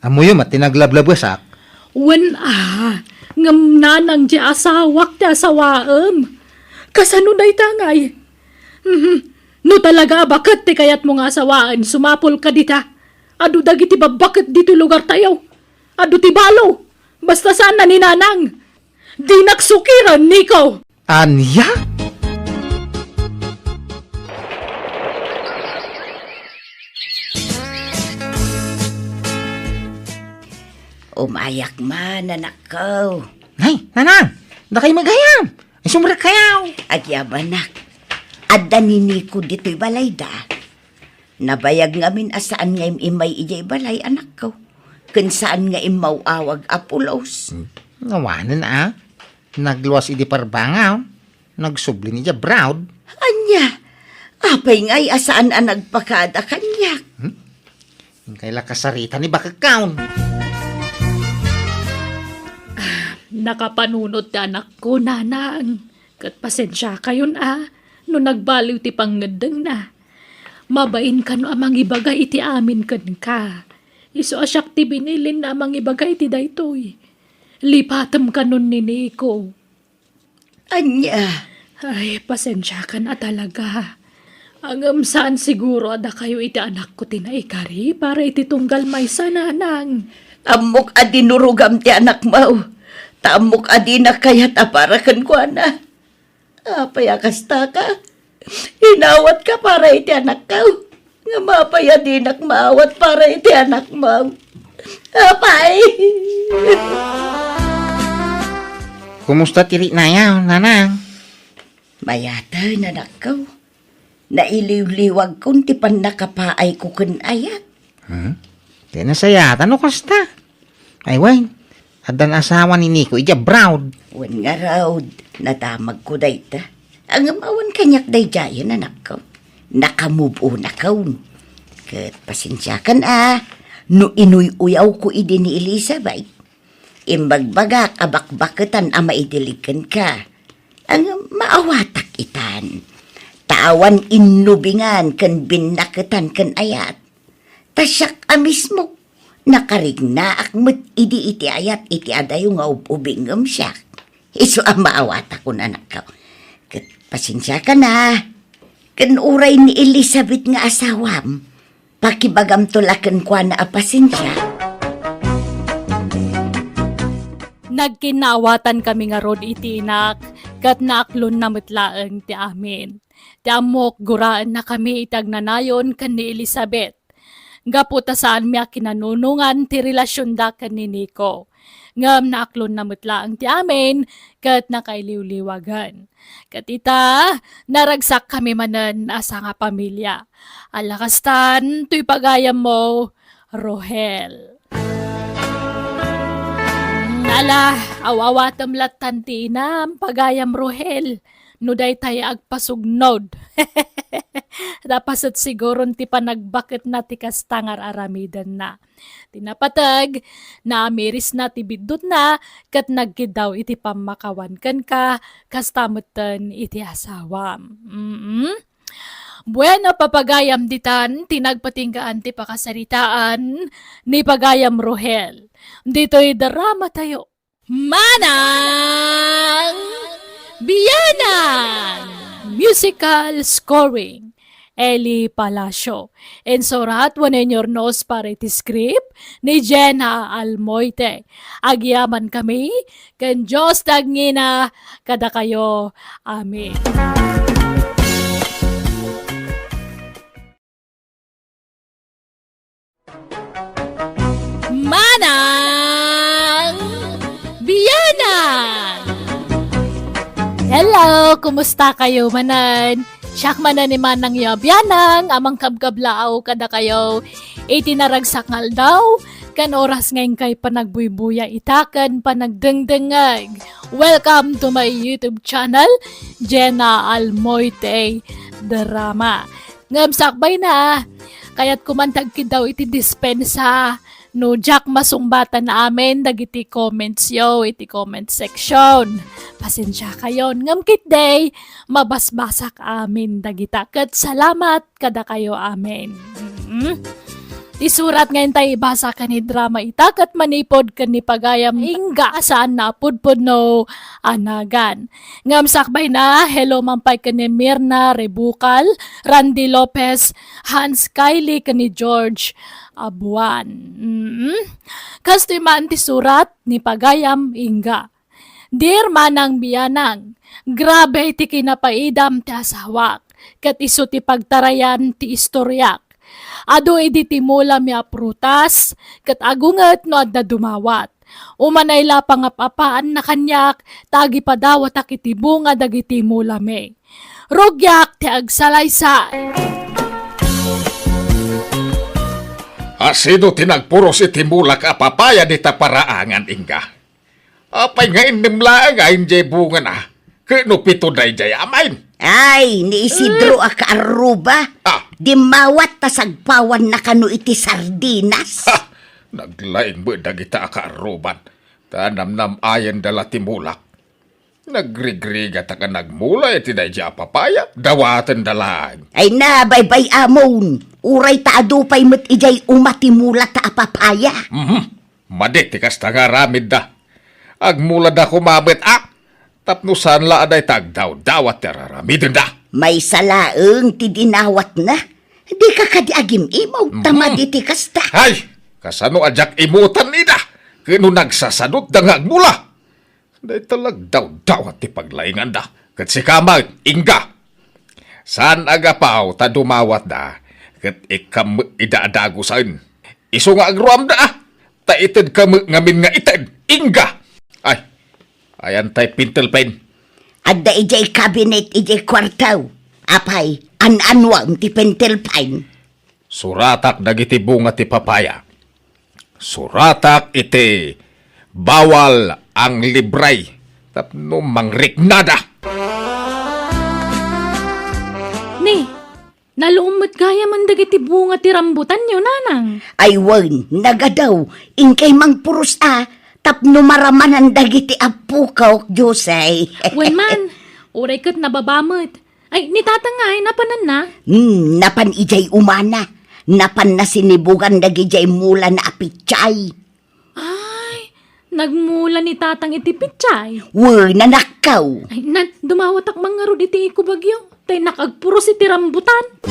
Ammoyo met ti naglablabesak. Wen a, ngem nanang di asawak ti asawaem. Kasano dayta ngay? Mhm. No talaga a baket ti kayatmo nga asawaen, sumapulka dita. Adu dagiti babbaket ditoy lugartayo. Adu ti balo. Basta saan a ni Nanang. Dinak sukiren, Niko. Ania? Umayak man, anakko. Nay, Nanang, dakay met gayam. Ay, sumrekkayo. Agyamanak. Adda ni Niko ditoy balayda. Nabayag ngamin a saan nga im-immay idiay balay, anakko. Ken saan nga immaw-awag a pulos. Hmm. Awanen a. Nagluas idi parbangaw. Nagsubli ni Jabrown. Ania? Apay ngay a saan a nagpakada kaniak? Hmm? Inkay la kasarita ni bakekkaon. Nakapanunot ti anakko, nanang. Ket pasensiakayon a no nagbaliw ti pangngeddengna. Mabain kano a mangibaga iti amin kenka. Isu a siak ti binilinna a mangibaga iti daytoy. Lipatem kanon ni Nico. Ania? Ay, pasensiakan a talaga. Ngem saan siguro a dakayo iti anakko ti naikari para iti tunggal maysa, nanang. Ammok a dinurogam ti anakmo. Ta ammok a dina kayat a para kenkuana. Apay a kastaka? Inawatka para iti anakko. Ngem apay a dinak maawat para iti anakmo? Apay! Kumusta ti riknayo, nanang? Mayaten, anakko. Nailiwliwagkon ti pannakapaayko ken ayat. Hmm? Ti nasayatan no kasta? Ay, wen, addan asawa ni Nico idiay abroad. Wen ngarud, nadamagko dayta. Ngem awan kaniak daydiayen, anakko. Naka-move on akon. Ket pasensiakan a, no inuy-uyawko idi ni Elizabeth. Imbagbagak a bakbaketan a maidilig kenka. Ngem maawatak itan. Ta awan innubingan ken binnaketan ken ayat. Ta siak a mismo, nakarignaak met idi iti ayat iti adayo nga ub-ubing ngem siak. Isu a maawatakon, anakko. Ket pasensiakan a. Ken uray ni Elizabeth nga asawam, pakibagamto la kenkuana a pasensia. Nagkinnaawatankami ngarud iti inak, ket naaklonna met laeng ti amin. Ti ammok, guraennakami iti agnanayon ken ni Elizabeth. Gapu ta saanmi a kinanunongan ti relasionda ken ni Nico. Ngem naaklonna met laeng ti amin ket nakailiwliwagen. Ket ita, naragsakkami manen a sangapamilia. Alakastan, toy pagayammo, Rohel. Ala, aw-awatem lattan ti inam, pagayam Rohel. No daytay agpasugnod. Napaset siguron ti panagbaketna ti kasta nga ar-aramidenna. Ti napateg, naamirisna ti biddutna, ket nagkiddaw iti pammakawan kenka, kasta metten iti asawam. Mm. Bueno, papagayam ditan, ti nagpatinggaan ti pakasaritaan ni pagayam Rohel. Ditoy drama tayo. Manang Bianang! Musical scoring, Eli Palacio. Insurat wenno inyurnos para iti script ni Jenna Almoite. Agyamankami ken Dios ti agngina kadakayo. Amen. Manang Bianang! Hello! Kumusta kayo manen? Siak manen ni Manang yo a Bianang a mangkabkablaaw kadakayo iti naragsak nga aldaw ken oras nga inkay panagbuybuya ita ken panagdengdengngeg. Welcome to my YouTube channel, Jenna Almoite Drama. Ngem sakbayna, kayatko man ti agkiddaw iti dispensa no diak masungbatan amin dagiti comments yo iti comment section. Pasensiakayon, ngem ketdi, mabasbasak amin dagita. Ket salamat kadakayo amin. Mm. Ti surat nga intay ibasa ken idrama ita ket manipud ken ni pagayam Inga a saanna a pudpudno a nagan. Ngem sakbayna, hello man pay ken ni Mirna Rebucal, Randy Lopez, Hans Kylie, ken ni George Abuan. Mm. Kastoy man ti surat ni pagayam Inga. Dear Manang Bianang, grabe ti kinapaidam ti asawak, ket isu ti pagtarayan ti istoriak. Adu idi timulami a prutas, ket agunget no adda dumawat. Umanay la pangap-apaanna kaniak, ta agipadawatak iti bunga dagiti mulami. Rugiak ti agsalaysay. Asino ti nagpuros iti mulak a papaya dita paraangan, Inga? Apay nga innem laeng a idiay bungana? Ket no pito daydiay amin? Ay, ni Isidro a kaarruba. Ah. Dimmawat ta sagpawanna kano iti sardinas. Ha! Naglaing met dagita a kaarruban, ta namnam-ayenda la ti mulak. Nagrigrigatak a nagmula iti daydiay a papaya, dawatenda laeng. Ay na, baybay-amon. Uray ta adu pay met idiay uma ti mulata a papaya. Mhm. Madi ti kasta nga aramidda. Agmulada koma met a, tapno saan la a dayta agdawdawat ti ar-aramidenda. Maysa laeng ti dinawatna. Dika kadi agim-imaw, ta Mhm. madi ti kasta. Ay! Kasano a diak imutan ida? Ket no nagsasadutda nga agmula? Dayta la agdawdawat ti paglainganda. Ket sika met, Inga. Saan a gapu ta dumawatda, ket ikkam met ida a dagusen. Isu nga agruamda, a, ta itedka met ngamin nga ited, Inga. Ay, ayan tay pentel pen? Adda idiay cabinet idiay kuarto. Apay, an-anuam ti pentel pen? Suratak dagiti bunga ti papaya. Suratak iti bawal ang libre tapno mangriknada. Ni, naluom met gayam dagiti bunga ti rambutanyo, nanang. Ay wen, nagadaw, inkay mangpuros a, tapno maramanan dagiti appukaw, Jose. Wen man, uray ket nababa met. Ay, ni tatang ngay, napananna? Hmm, napan idiay umana. Napanna sinibugan dagidiay mulana a pitsay. Ay, nagmula ni tatang iti pitsay? Wen, nanakkaw. Ay, nan, dumawatak man ngarud iti ikubagyo. Tay nakagpuros iti rambutan.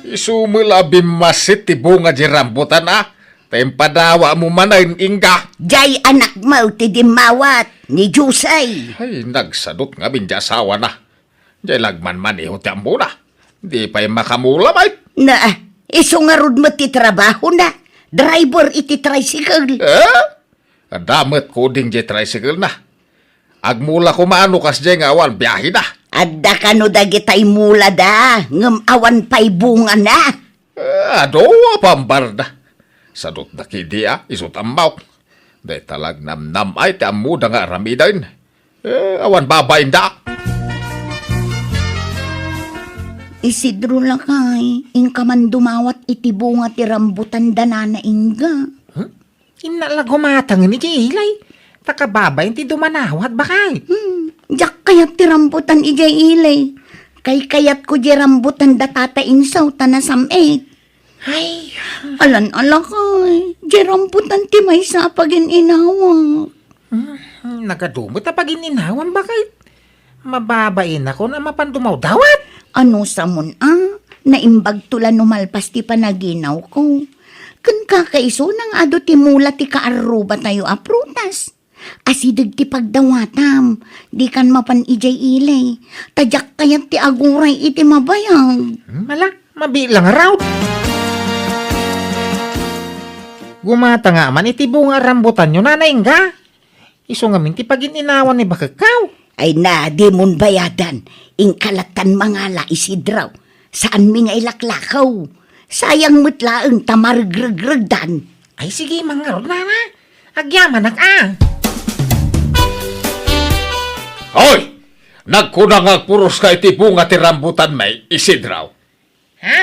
Isu met la a bimmasit ti bunga di rambutan, a. Ta impadawatmo manen, Inga. Diay anakmo ti dimmawat, ni Jose. Ay, nagsadut ngamin di asawana. Diay la agmanmaneho ti ammona. Di pay makamula met. Na, isu ngarud met ti trabahona. Driver iti tricycle. Eh? Adda met kuding diay tricycle na. Agmula koma no kasdiay nga awan biahena. Adda kano dagitay mulada, ngem awan pay bungana. Eh, adu a pambarda. Sadutda ketdi a, isu ti ammok. Dayta la agnamnam-ay ti ammoda nga aramiden. Eh, awan babainda. Isidro lakay, inka man dumawat iti bunga ti rambutan da Nana Inga. Hmm? Inna la gumatangen idiay ili. Ta kababain ti dumanawat, bakay. Hmm, diak kayat ti rambutan idiay ili. Kaykayatko di rambutan da Tata Insaw ta nasam-it. Ay. Alan-alakay, di rambutan ti maysa a pagin-inawak. Hmm, nagadu met a pagin-inawam, bakay. Mababainakon a mapan dumawdawat. Ano samon a? Naimbagto la no malpas ti panaginawko. Ken kakaisuna nga adu ti mula ti kaarrubatayo a prutas. Asideg ti pagdawatam, dikan mapan idiay ili. Ta diak kayat ti aguray iti mabayag. Hmm, ala, mabiit la ngarud. Gumata nga man iti bunga a rambutanyo, Nana Inga. Isu ngamin ti pagin-inawan ni bakekkaw. Ay na, dimon bayadan. Inka lattan mangala, Isidro. Saanmi nga ilaklakaw. Sayang met laeng ta maregregregdan. Ay, sige man ngarud, Nana. Agyamanak a. Hoy! Nagkuna nga agpuroska iti bunga ti rambutanmi, Isidro. Ha?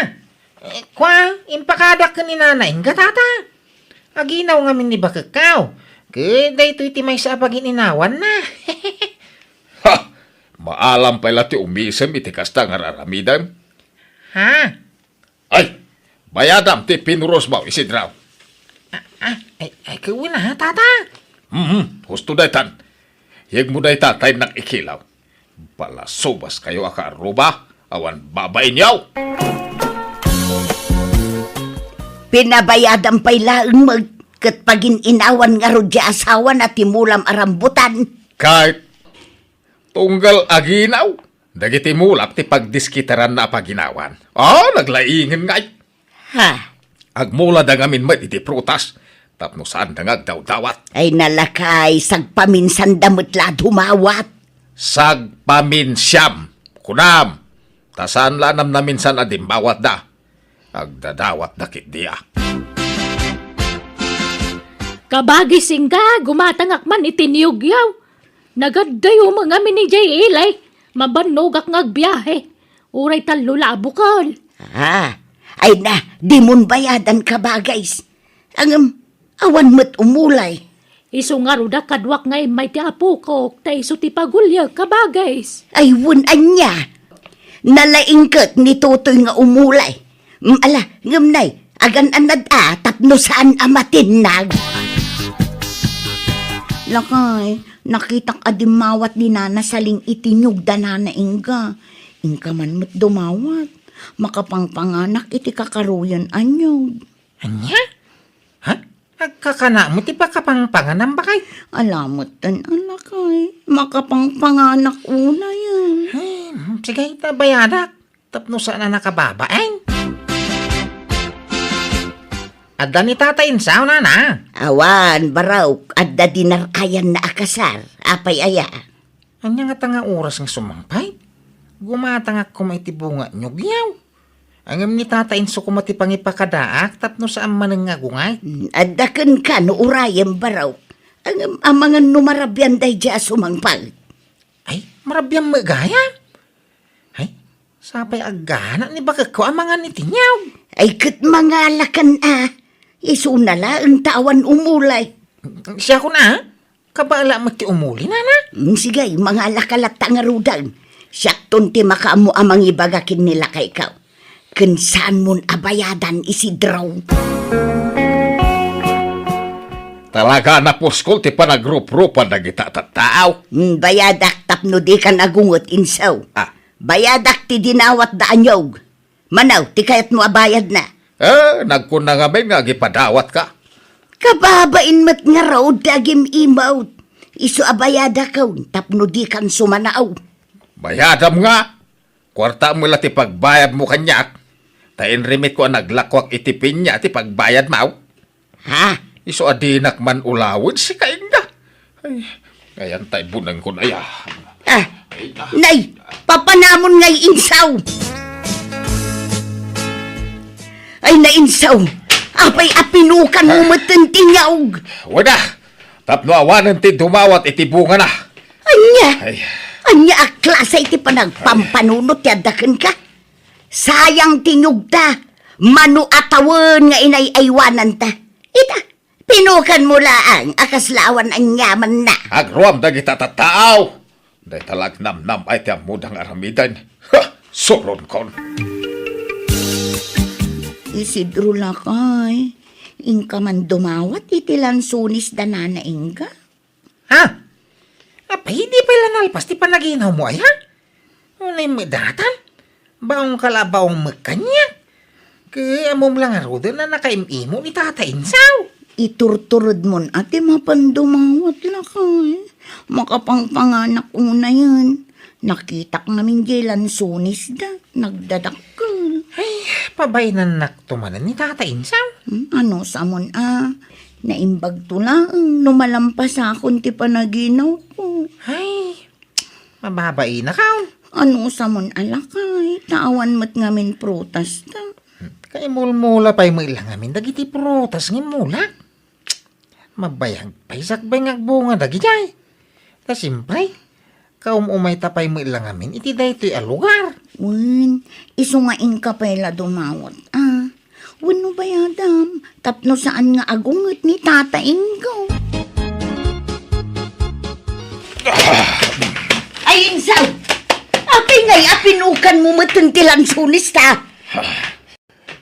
Eh, kua, impakadak ken ni Nana Inga, Tata. Aginaw ngamin ni bakekkaw. Ket daytoy ti maysa a pagin-inawanna. Ha! Maalam pay la ti umisem iti kasta nga ar-aramidem. Ha? Ay, bayadam ti pinurosmo, Isidro. Ah, ah, ay, ay, kawina, ha, Tata? Mhm, husto daytan. Yegmo dayta ta innak ikilaw. Palasubaskayo a kaarruba, awan babainyo. Pinabayadam pay laeng met, ket pagin-inawan ngarud ti asawana ti mulam a rambutan. Ket tunggal aginaw, dagiti mulam ti pagdiskitaranna a paginawan. Ah, naglaingen ngay. Ha? Agmulada ngamin met iti prutas, tapno saanda nga agdawdawat. Ay nalakay, sagpaminsanda met la a dumawat. Sagpaminsiam, kunam, ta saan la a namnaminsan a dimmawatda. Agdadawatda ketdi a. Kabagis, Inga, gumatangak man iti niyugyaw. Nagaddayo met ngamin idiay ili. Mabannogak nga agbiahe. Uray tallo la a bukel. Ah, ay na, dimon bayadan, kabagays. Ngem, awan met umulay. Isu ngarud a kaduak nga immay ti apokok, ta isu ti paguliek, kabagays. Ay, wen, ania? Nalaing ket ni Totoy nga umulay. Mm, ala, ngem nay, agan-anad a tapno saan a matinnag. Lakay, nakitak a dimmawat ni Nana Saling iti niyog da Nana Inga. Inka man met dumawat. Makapangpanganak iti kakaruyen a niyog. Ania? Ha? Agkakana met ti pakapangpanganam, baket? Ala metten a, lakay. Makapangpanganak unayen. Ay, sige, ta bayadak. Tapno saan a nakababain. Adda ni Tata Insaw, Nana? Awan, barok. Adda dinar-ayanna a kasar. Apay aya? Ania ngata nga oras nga sumangpet? Gumatangak koma iti bunga niyog, yaw. Ngem ni Tata Insaw koma ti pangipakadaak tapno saan manen nga agungay. Mm, adda kenka no urayem, barok. Ngem amangan no marabian daydiay a sumangpet. Ay, marabian met gayam. Ay, sapay aggana ni bakekko a mangan iti niyog. Ay, ket mangalakan a. Isuna laeng ta awan umulay. Siakon a, kabaela met ti umuli, Nana. Mm, sige, mangalaka latta ngaruden. Siakton ti makaammo a mangibaga ken ni lakayko. Ken saanmon a bayadan, Isidro. Talaga a napuskol ti panagruprupan dagita tattao. Mm, bayadak tapno dikan agunget, Insaw. Ah. Bayadak ti dinawatda a niyog. Mano ti kayatmo a bayadna? Eh, nagkunna ngamin nga agipadawatka. Kababain met ngarud ti agim-imawt. Isu a bayadakon tapno dikan sumanaw. Bayadam nga. Kuartam la ti pagbayadmo kaniak. Ta inrimitko a naglakuak iti pinia ti pagbayadmo. Ha? Isu a dinak man ulawen, sika, Inga. Ay, ngayon tay bunengkon aya. Ah, nay, papanamon ngay, Insaw. Ay, na, Insaw. Apay a pinukanmo metten ti nyaog? Wada, tapno awanen ti dumawat iti bungana. Ania? Ay. Ania a klase iti panagpampanunot ti adda kenka? Sayang ti nyogta. Mano a tawen nga inay-aywananta. Ita, pinukanmo laeng a kasla awan aniamanna. Agruam dagita tattao. Dayta la agnamnam-ay ti ammoda nga aramiden. Ha! Suronkon. Isidro, lakay, inka man dumawat iti lansones da Nana Inga? Ha? Apay, di pay la nalpas ti panaginawmo aya? Unay met datan? Baongka la a baong met kaniak. Ket ammom la ngaruden a nakaim-imo ni Tata Insaw. Iturturedmon a ti mapan dumawat, lakay. Makapangpanganak unayen. Nakitak ngamin diay lansonesda. Nagdadakkel. Ay, pabainannakto manen ni Tata Insaw. Hmm, anusamon a, naimbagto laeng no malampasakon ti panaginawko. Ay, mababainak. Anusamon a, lakay, ta awan met ngamin prutasta. Kaimulmula pay met la ngamin dagiti prutas nga immulak. Mabayag pay sakbay nga agbunga dagidiay. Ta siempre, kaum-umayta pay met la ngamin iti daytoy a lugar. Wen, isu nga inka pay la dumawat, a. Wenno bayadam, tapno saan nga agunget ni Tata Ingo. Ay, Insaw! Apay ngay a pinukanmo metten ti lansones ta?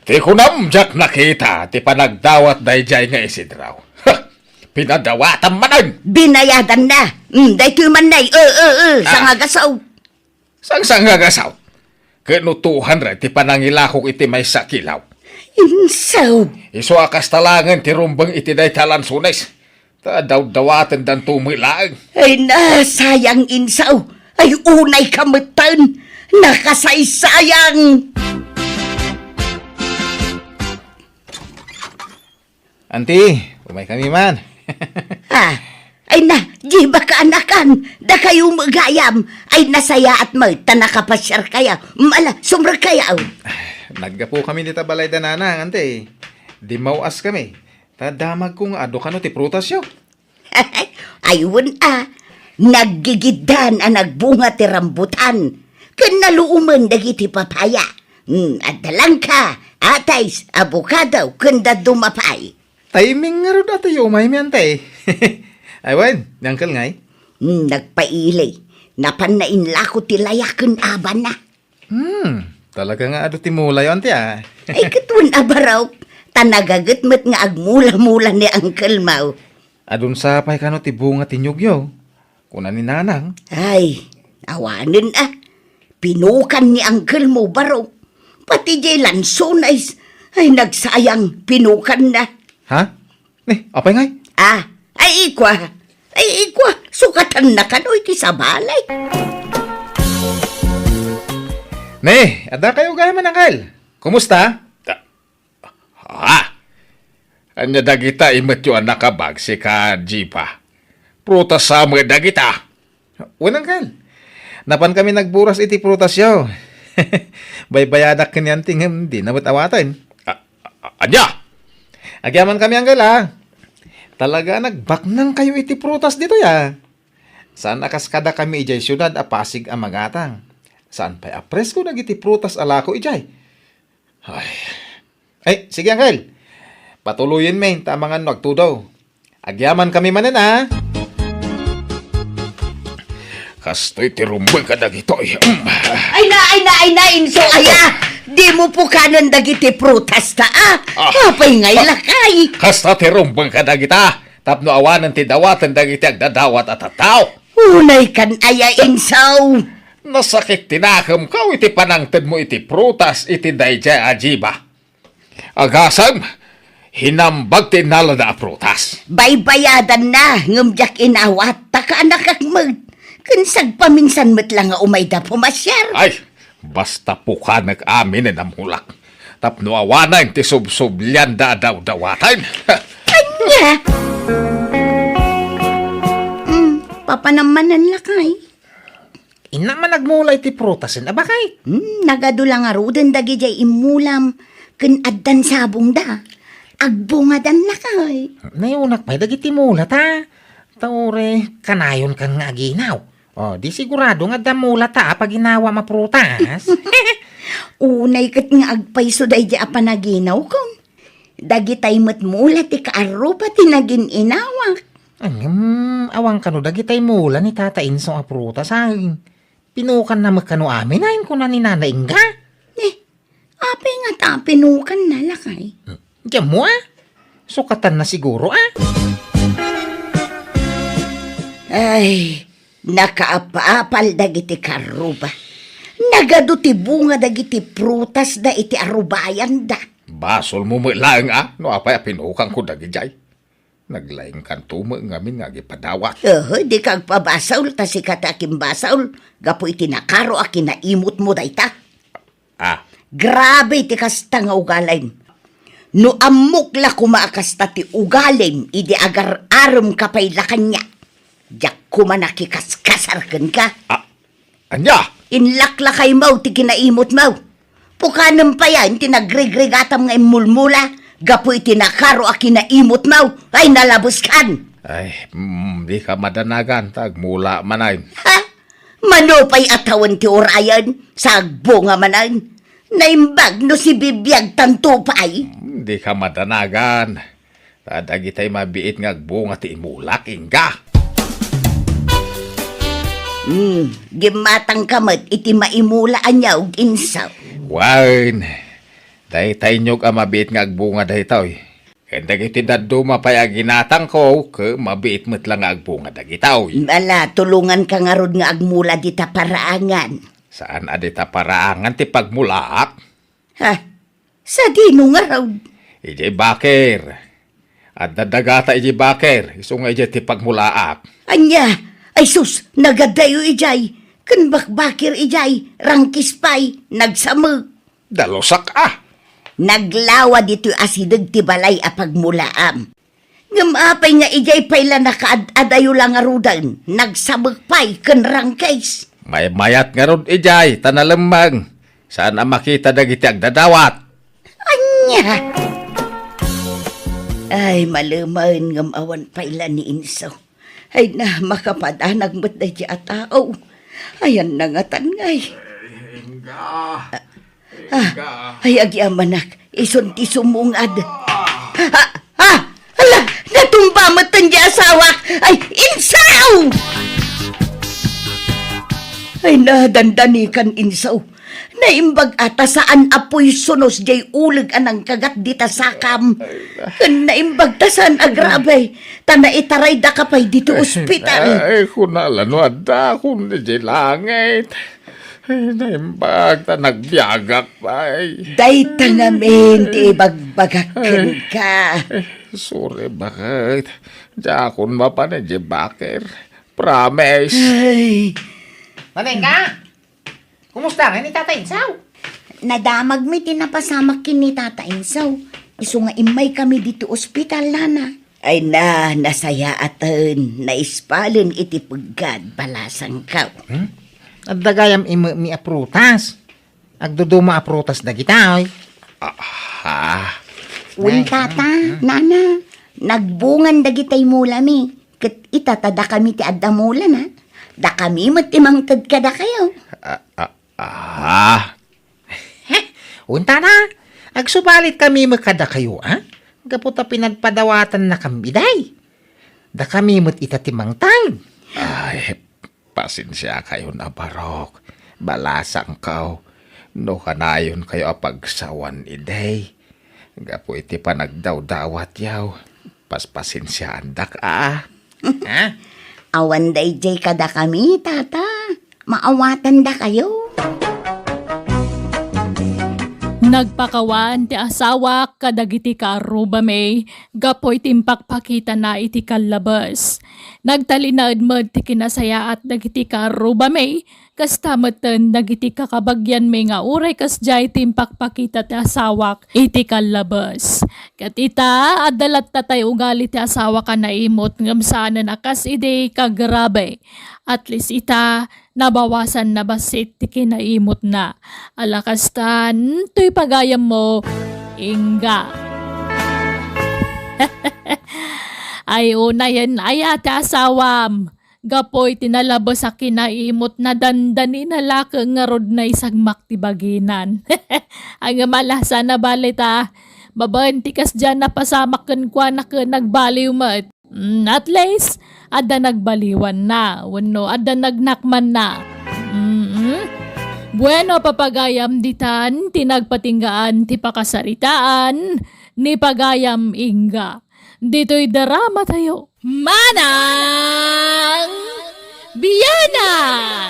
Ti kunam, diak nakita ti panagdawat daydiay nga Isidro. Ha! Pinadawatam manen! Binayadanna! Mm, daytoy man nay, e, e, e, Ah. sangagasaw. Sangsangagasaw. Ket no tuhan ray ti panangilakok iti maysa a kilaw. Insaw! Isu a kasta laengen ti rumbeng iti dayta a lansones. Ta dawdawatendanto met laeng. Ay na, sayang, Insaw. Ay, unayka metten. Nakasaysayang. Anti, umaykami man. Ah, ay na, di ba kaanakan? Dakayo met gayam. Ay, nasayaat met ta nakapasiarkayo. Mm, ala, sumrekkayo. Naggapokami dita balay da Nana, anti. Dimmaw-askami. Ta damagko nga adu kano ti prutasyo. Ay, wen a. Naggigiddan a nagbunga ti rambutan, ken naluomen dagiti papaya. Hmm, adda langka, atais, abokado, ken dadduma pay. Timing ngarud a ti umaymi, ante. Ay, wen, ni Uncle ngay? Hmm, nagpaili. Napanna inlako ti layaken abanna. Hmm, talaga nga adu ti mulayo, ante, ah. Ay, ket wen a barok, ta nagaget met nga agmula-mula ni Uncle Mau. Adun sa pay kano ti bunga ti niyogyo? Kuna ni Nanang. Ay, awanen, ah. Pinukan ni Uncle Mau barok. Pati jay lansones, ay, nagsayang, pinukanna. Ha? Ni, apay ngay? Ah, ay, ikwa. Ay, ikwa, sukatanna kano iti sabali. Ni, adda kayo gayam, Uncle. Kumusta? Ah, ha? Ania dagita imetyo a nakabag, sika, Jipa? Prutas sa met dagita? Wen, Uncle. Napan kami nagburas iti prutasyo. Baybayadak ken ni Auntie ngem dina met awaten. A-, a-, ania? Agyaman kami, Uncle, ah. Talaga, nagbaknang kayo iti prutas ditoy, ah. Saan a kas kada kami idiay siudad a Pasig a magatang. Saan pay a presko dagiti prutas a lako idiay. Ay. Ay, sige, Uncle. Patuloyenmi ta amangan no agtudo. Agyaman kami manen, ah. Kastoy ti rumbeng kadagitoy. Mm. Ay na, ay na, ay na, Inso, aya! Dimo pukanen dagiti prutas ta, ah! Ah. Apay ngay lakay? Kasta ti rumbeng kadagita, tapno awanen ti dawaten dagiti agdadawat a tattao. Unay kan aya, Inso? Nasakit ti nakemko iti panangtedmo iti prutas iti daydiay a Jiba. Agasem, hinambag ti innalada a prutas. Baybayadanna, ngem diak inawat, ta kaanakak met. Ken sagpaminsan met la nga umayda pumasiar. Ay, basta pukanek aminen a mulak. Tapno awanen ti subsublianda a dawdawaten. Ania? Hmm, papanam manen lakay. Inna man agmula iti prutasen a bakay. Hmm, nagadu la ngaruden dagidiay immulam ken addan sabongda. Agbungadan lakay. Nayunak pay dagiti mula ta. Ta uray kanayon kan nga aginaw. O, di sigurado nga adda mula ta a paginawam a prutas. Unay ket nga agpayso daydiay a panaginawko. Dagitay met mula ti kaarruba ti nagin-inawak. Ngem, awan kano dagitay mula ni Tata Inso a prutas, ay. Pinukanna met kano amin, ay, kuna ni Nana Inga. Eh, apay nga ta pinukanna, lakay? Diammo, a? Sukatanna siguro, a? Ay, nakaapapal dagiti kaarruba. Nagadu ti bunga dagiti prutasda iti arubayanda. Basolmo met laeng, a, no apay a pinukanko dagidiay. Naglaingkanto met ngamin nga agipadawat. Ehe, dika agpabasol, ta sika ti akimbasol, gapu iti nakaro a kinaimutmo dayta. Ah. Grabe ti kasta nga ugalim. No ammok la koma a kasta ti ugalim, idi agar-aremka pay la kaniak. Diak koma nakikaskasar kenka. Ah, ania? Inlaklakaymo ti kinaimutmo. Pukanem payen ti nagrigrigatam nga immulmula gapu iti nakaro a kinaimutmo. Ay, nalabeskan! Ay, mm, dika madanagan, ta agmula manen. Ha? Mano pay a tawen ti urayen, sa agbunga manen? Naimbag no sibibiagtanto pay? Mm, dika madanagan. Ta dagitay mabiit nga agbunga ti imulak, ingga. Hmm, gimmatangka met iti maimula a niyog, Inso. Wen, daytay niyog a mabiit nga agbunga daytoy. Ken dagiti dadduma pay a ginatangko, ket mabiit met la nga agbunga dagitoy. Ala, tulonganka ngarud nga agmula dita paraangan. Saan a dita paraangan ti pagmulaak? Ha? Sadino ngarud? Idiay bakir. Adda dagata idiay bakir, isu nga idiay ti pagmulaak. Ania? Ay sus, nagadayo idiay. Ken bakbakir idiay, rangkis pay, nagsamek. Dalusak a! Naglawa ditoy asideg ti balay a pagmulaam. Ngem apay nga idiay pay la nakaad-adayo la ngaruden, nagsamek pay ken rangkis? Maymayat ngarud idiay, ta nalemmeng. Saan a makita dagiti agdadawat. Ania? Ay, malemen ngem awan pay la ni Inso. Ay na, makapadanak met daydi a tao. Ayan na ngatan ngay. Inga. Ah, ay, agyamanak, isun ti sumungad. Ah, ah, ala, natumba met ti asawak. Ay, insaw! Ay, nadandanikan, insaw. Naimbag a ta saan a puy sunos jay uleg a nangkagat dita sakam. Ken naimbag ta saan a grabe, ta naitaray daka pay dito ospital. Ay, kunala no adda kun di langit. Ay, naimbag ta nagbiagak pay. Dayta ngamin ti ibagbagak kenka. Ay, sorry, baket. Diakon mapan di baker. Promise. Ay. Manengka? Kumusta nga ni Tata Insaw? Nadamag mi ti napasamak ken ni Tata Insaw. Isu nga immay kami dito ospital, nana. Ay na, nasayaaten, naispalen iti peggad, balasangko. Hmm? Adda gayam immi a prutas. Agduduma a prutas dagita, oy. Aha. Wen, tata, nana, nagbungan dagitay mulami. Ket ita ta dakami ti adda mulana. Dakami met ti mangted kadakayo. Ah, ah, ah. Untana, agsubalitkami met kadakayo, a? Gapu ta pinagpadawatannakam idiay. Dakami met ita ti mangted. Ay, pasensiakayon a barok. Balasangko, no kanayonkayo a pagsawan idiay. Gapu iti panagdawdawatyo, paspasensiaandak a. Ha? Awan daydiay kadakami, tata. Maawatandakayo. Nagpakawan ti asawak kadagiti kaarrubami gapu iti impakpakitana iti kallabes. Nagtalinaed met ti kinasayaat dagiti kaarrubami, kasta metten dagiti kakabagyanmi nga uray kasdiay ti impakpakita ti asawak iti kallabes. Ket ita, adda latta tay ugali ti asawak a naimut ngem saanen a kas idi kagrabe. At least ita, nabawasan na bassit ti kinaimutna. Ala kastan, toy pagayammo, Inga. Ay, unayen aya ti asawam. Gapu iti nalabes a kinaimutna, dandanina la ket ngarud naisagmak ti baginan. Ngem ala, saan a bale ta, babaen ti kasdiay a napasamak kenkuana ket nagbaliw met. Mm, at least, adda nagbaliwanna, wenno adda nagnakmanna. Mm-mm. Bueno, papagayam, ditan ti nagpatinggaan ti pakasaritaan ni pagayam Inga. Ditoy drama tayo. Manang Biana!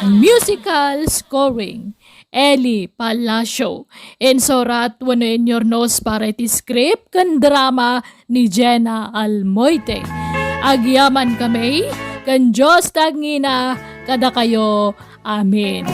Musical scoring, Eli Palacio. Insurat wenno inyurnos para iti script ken drama ni Jenna Almoite. Agyaman kami ken Dios ti agngina kadakayo. Amen.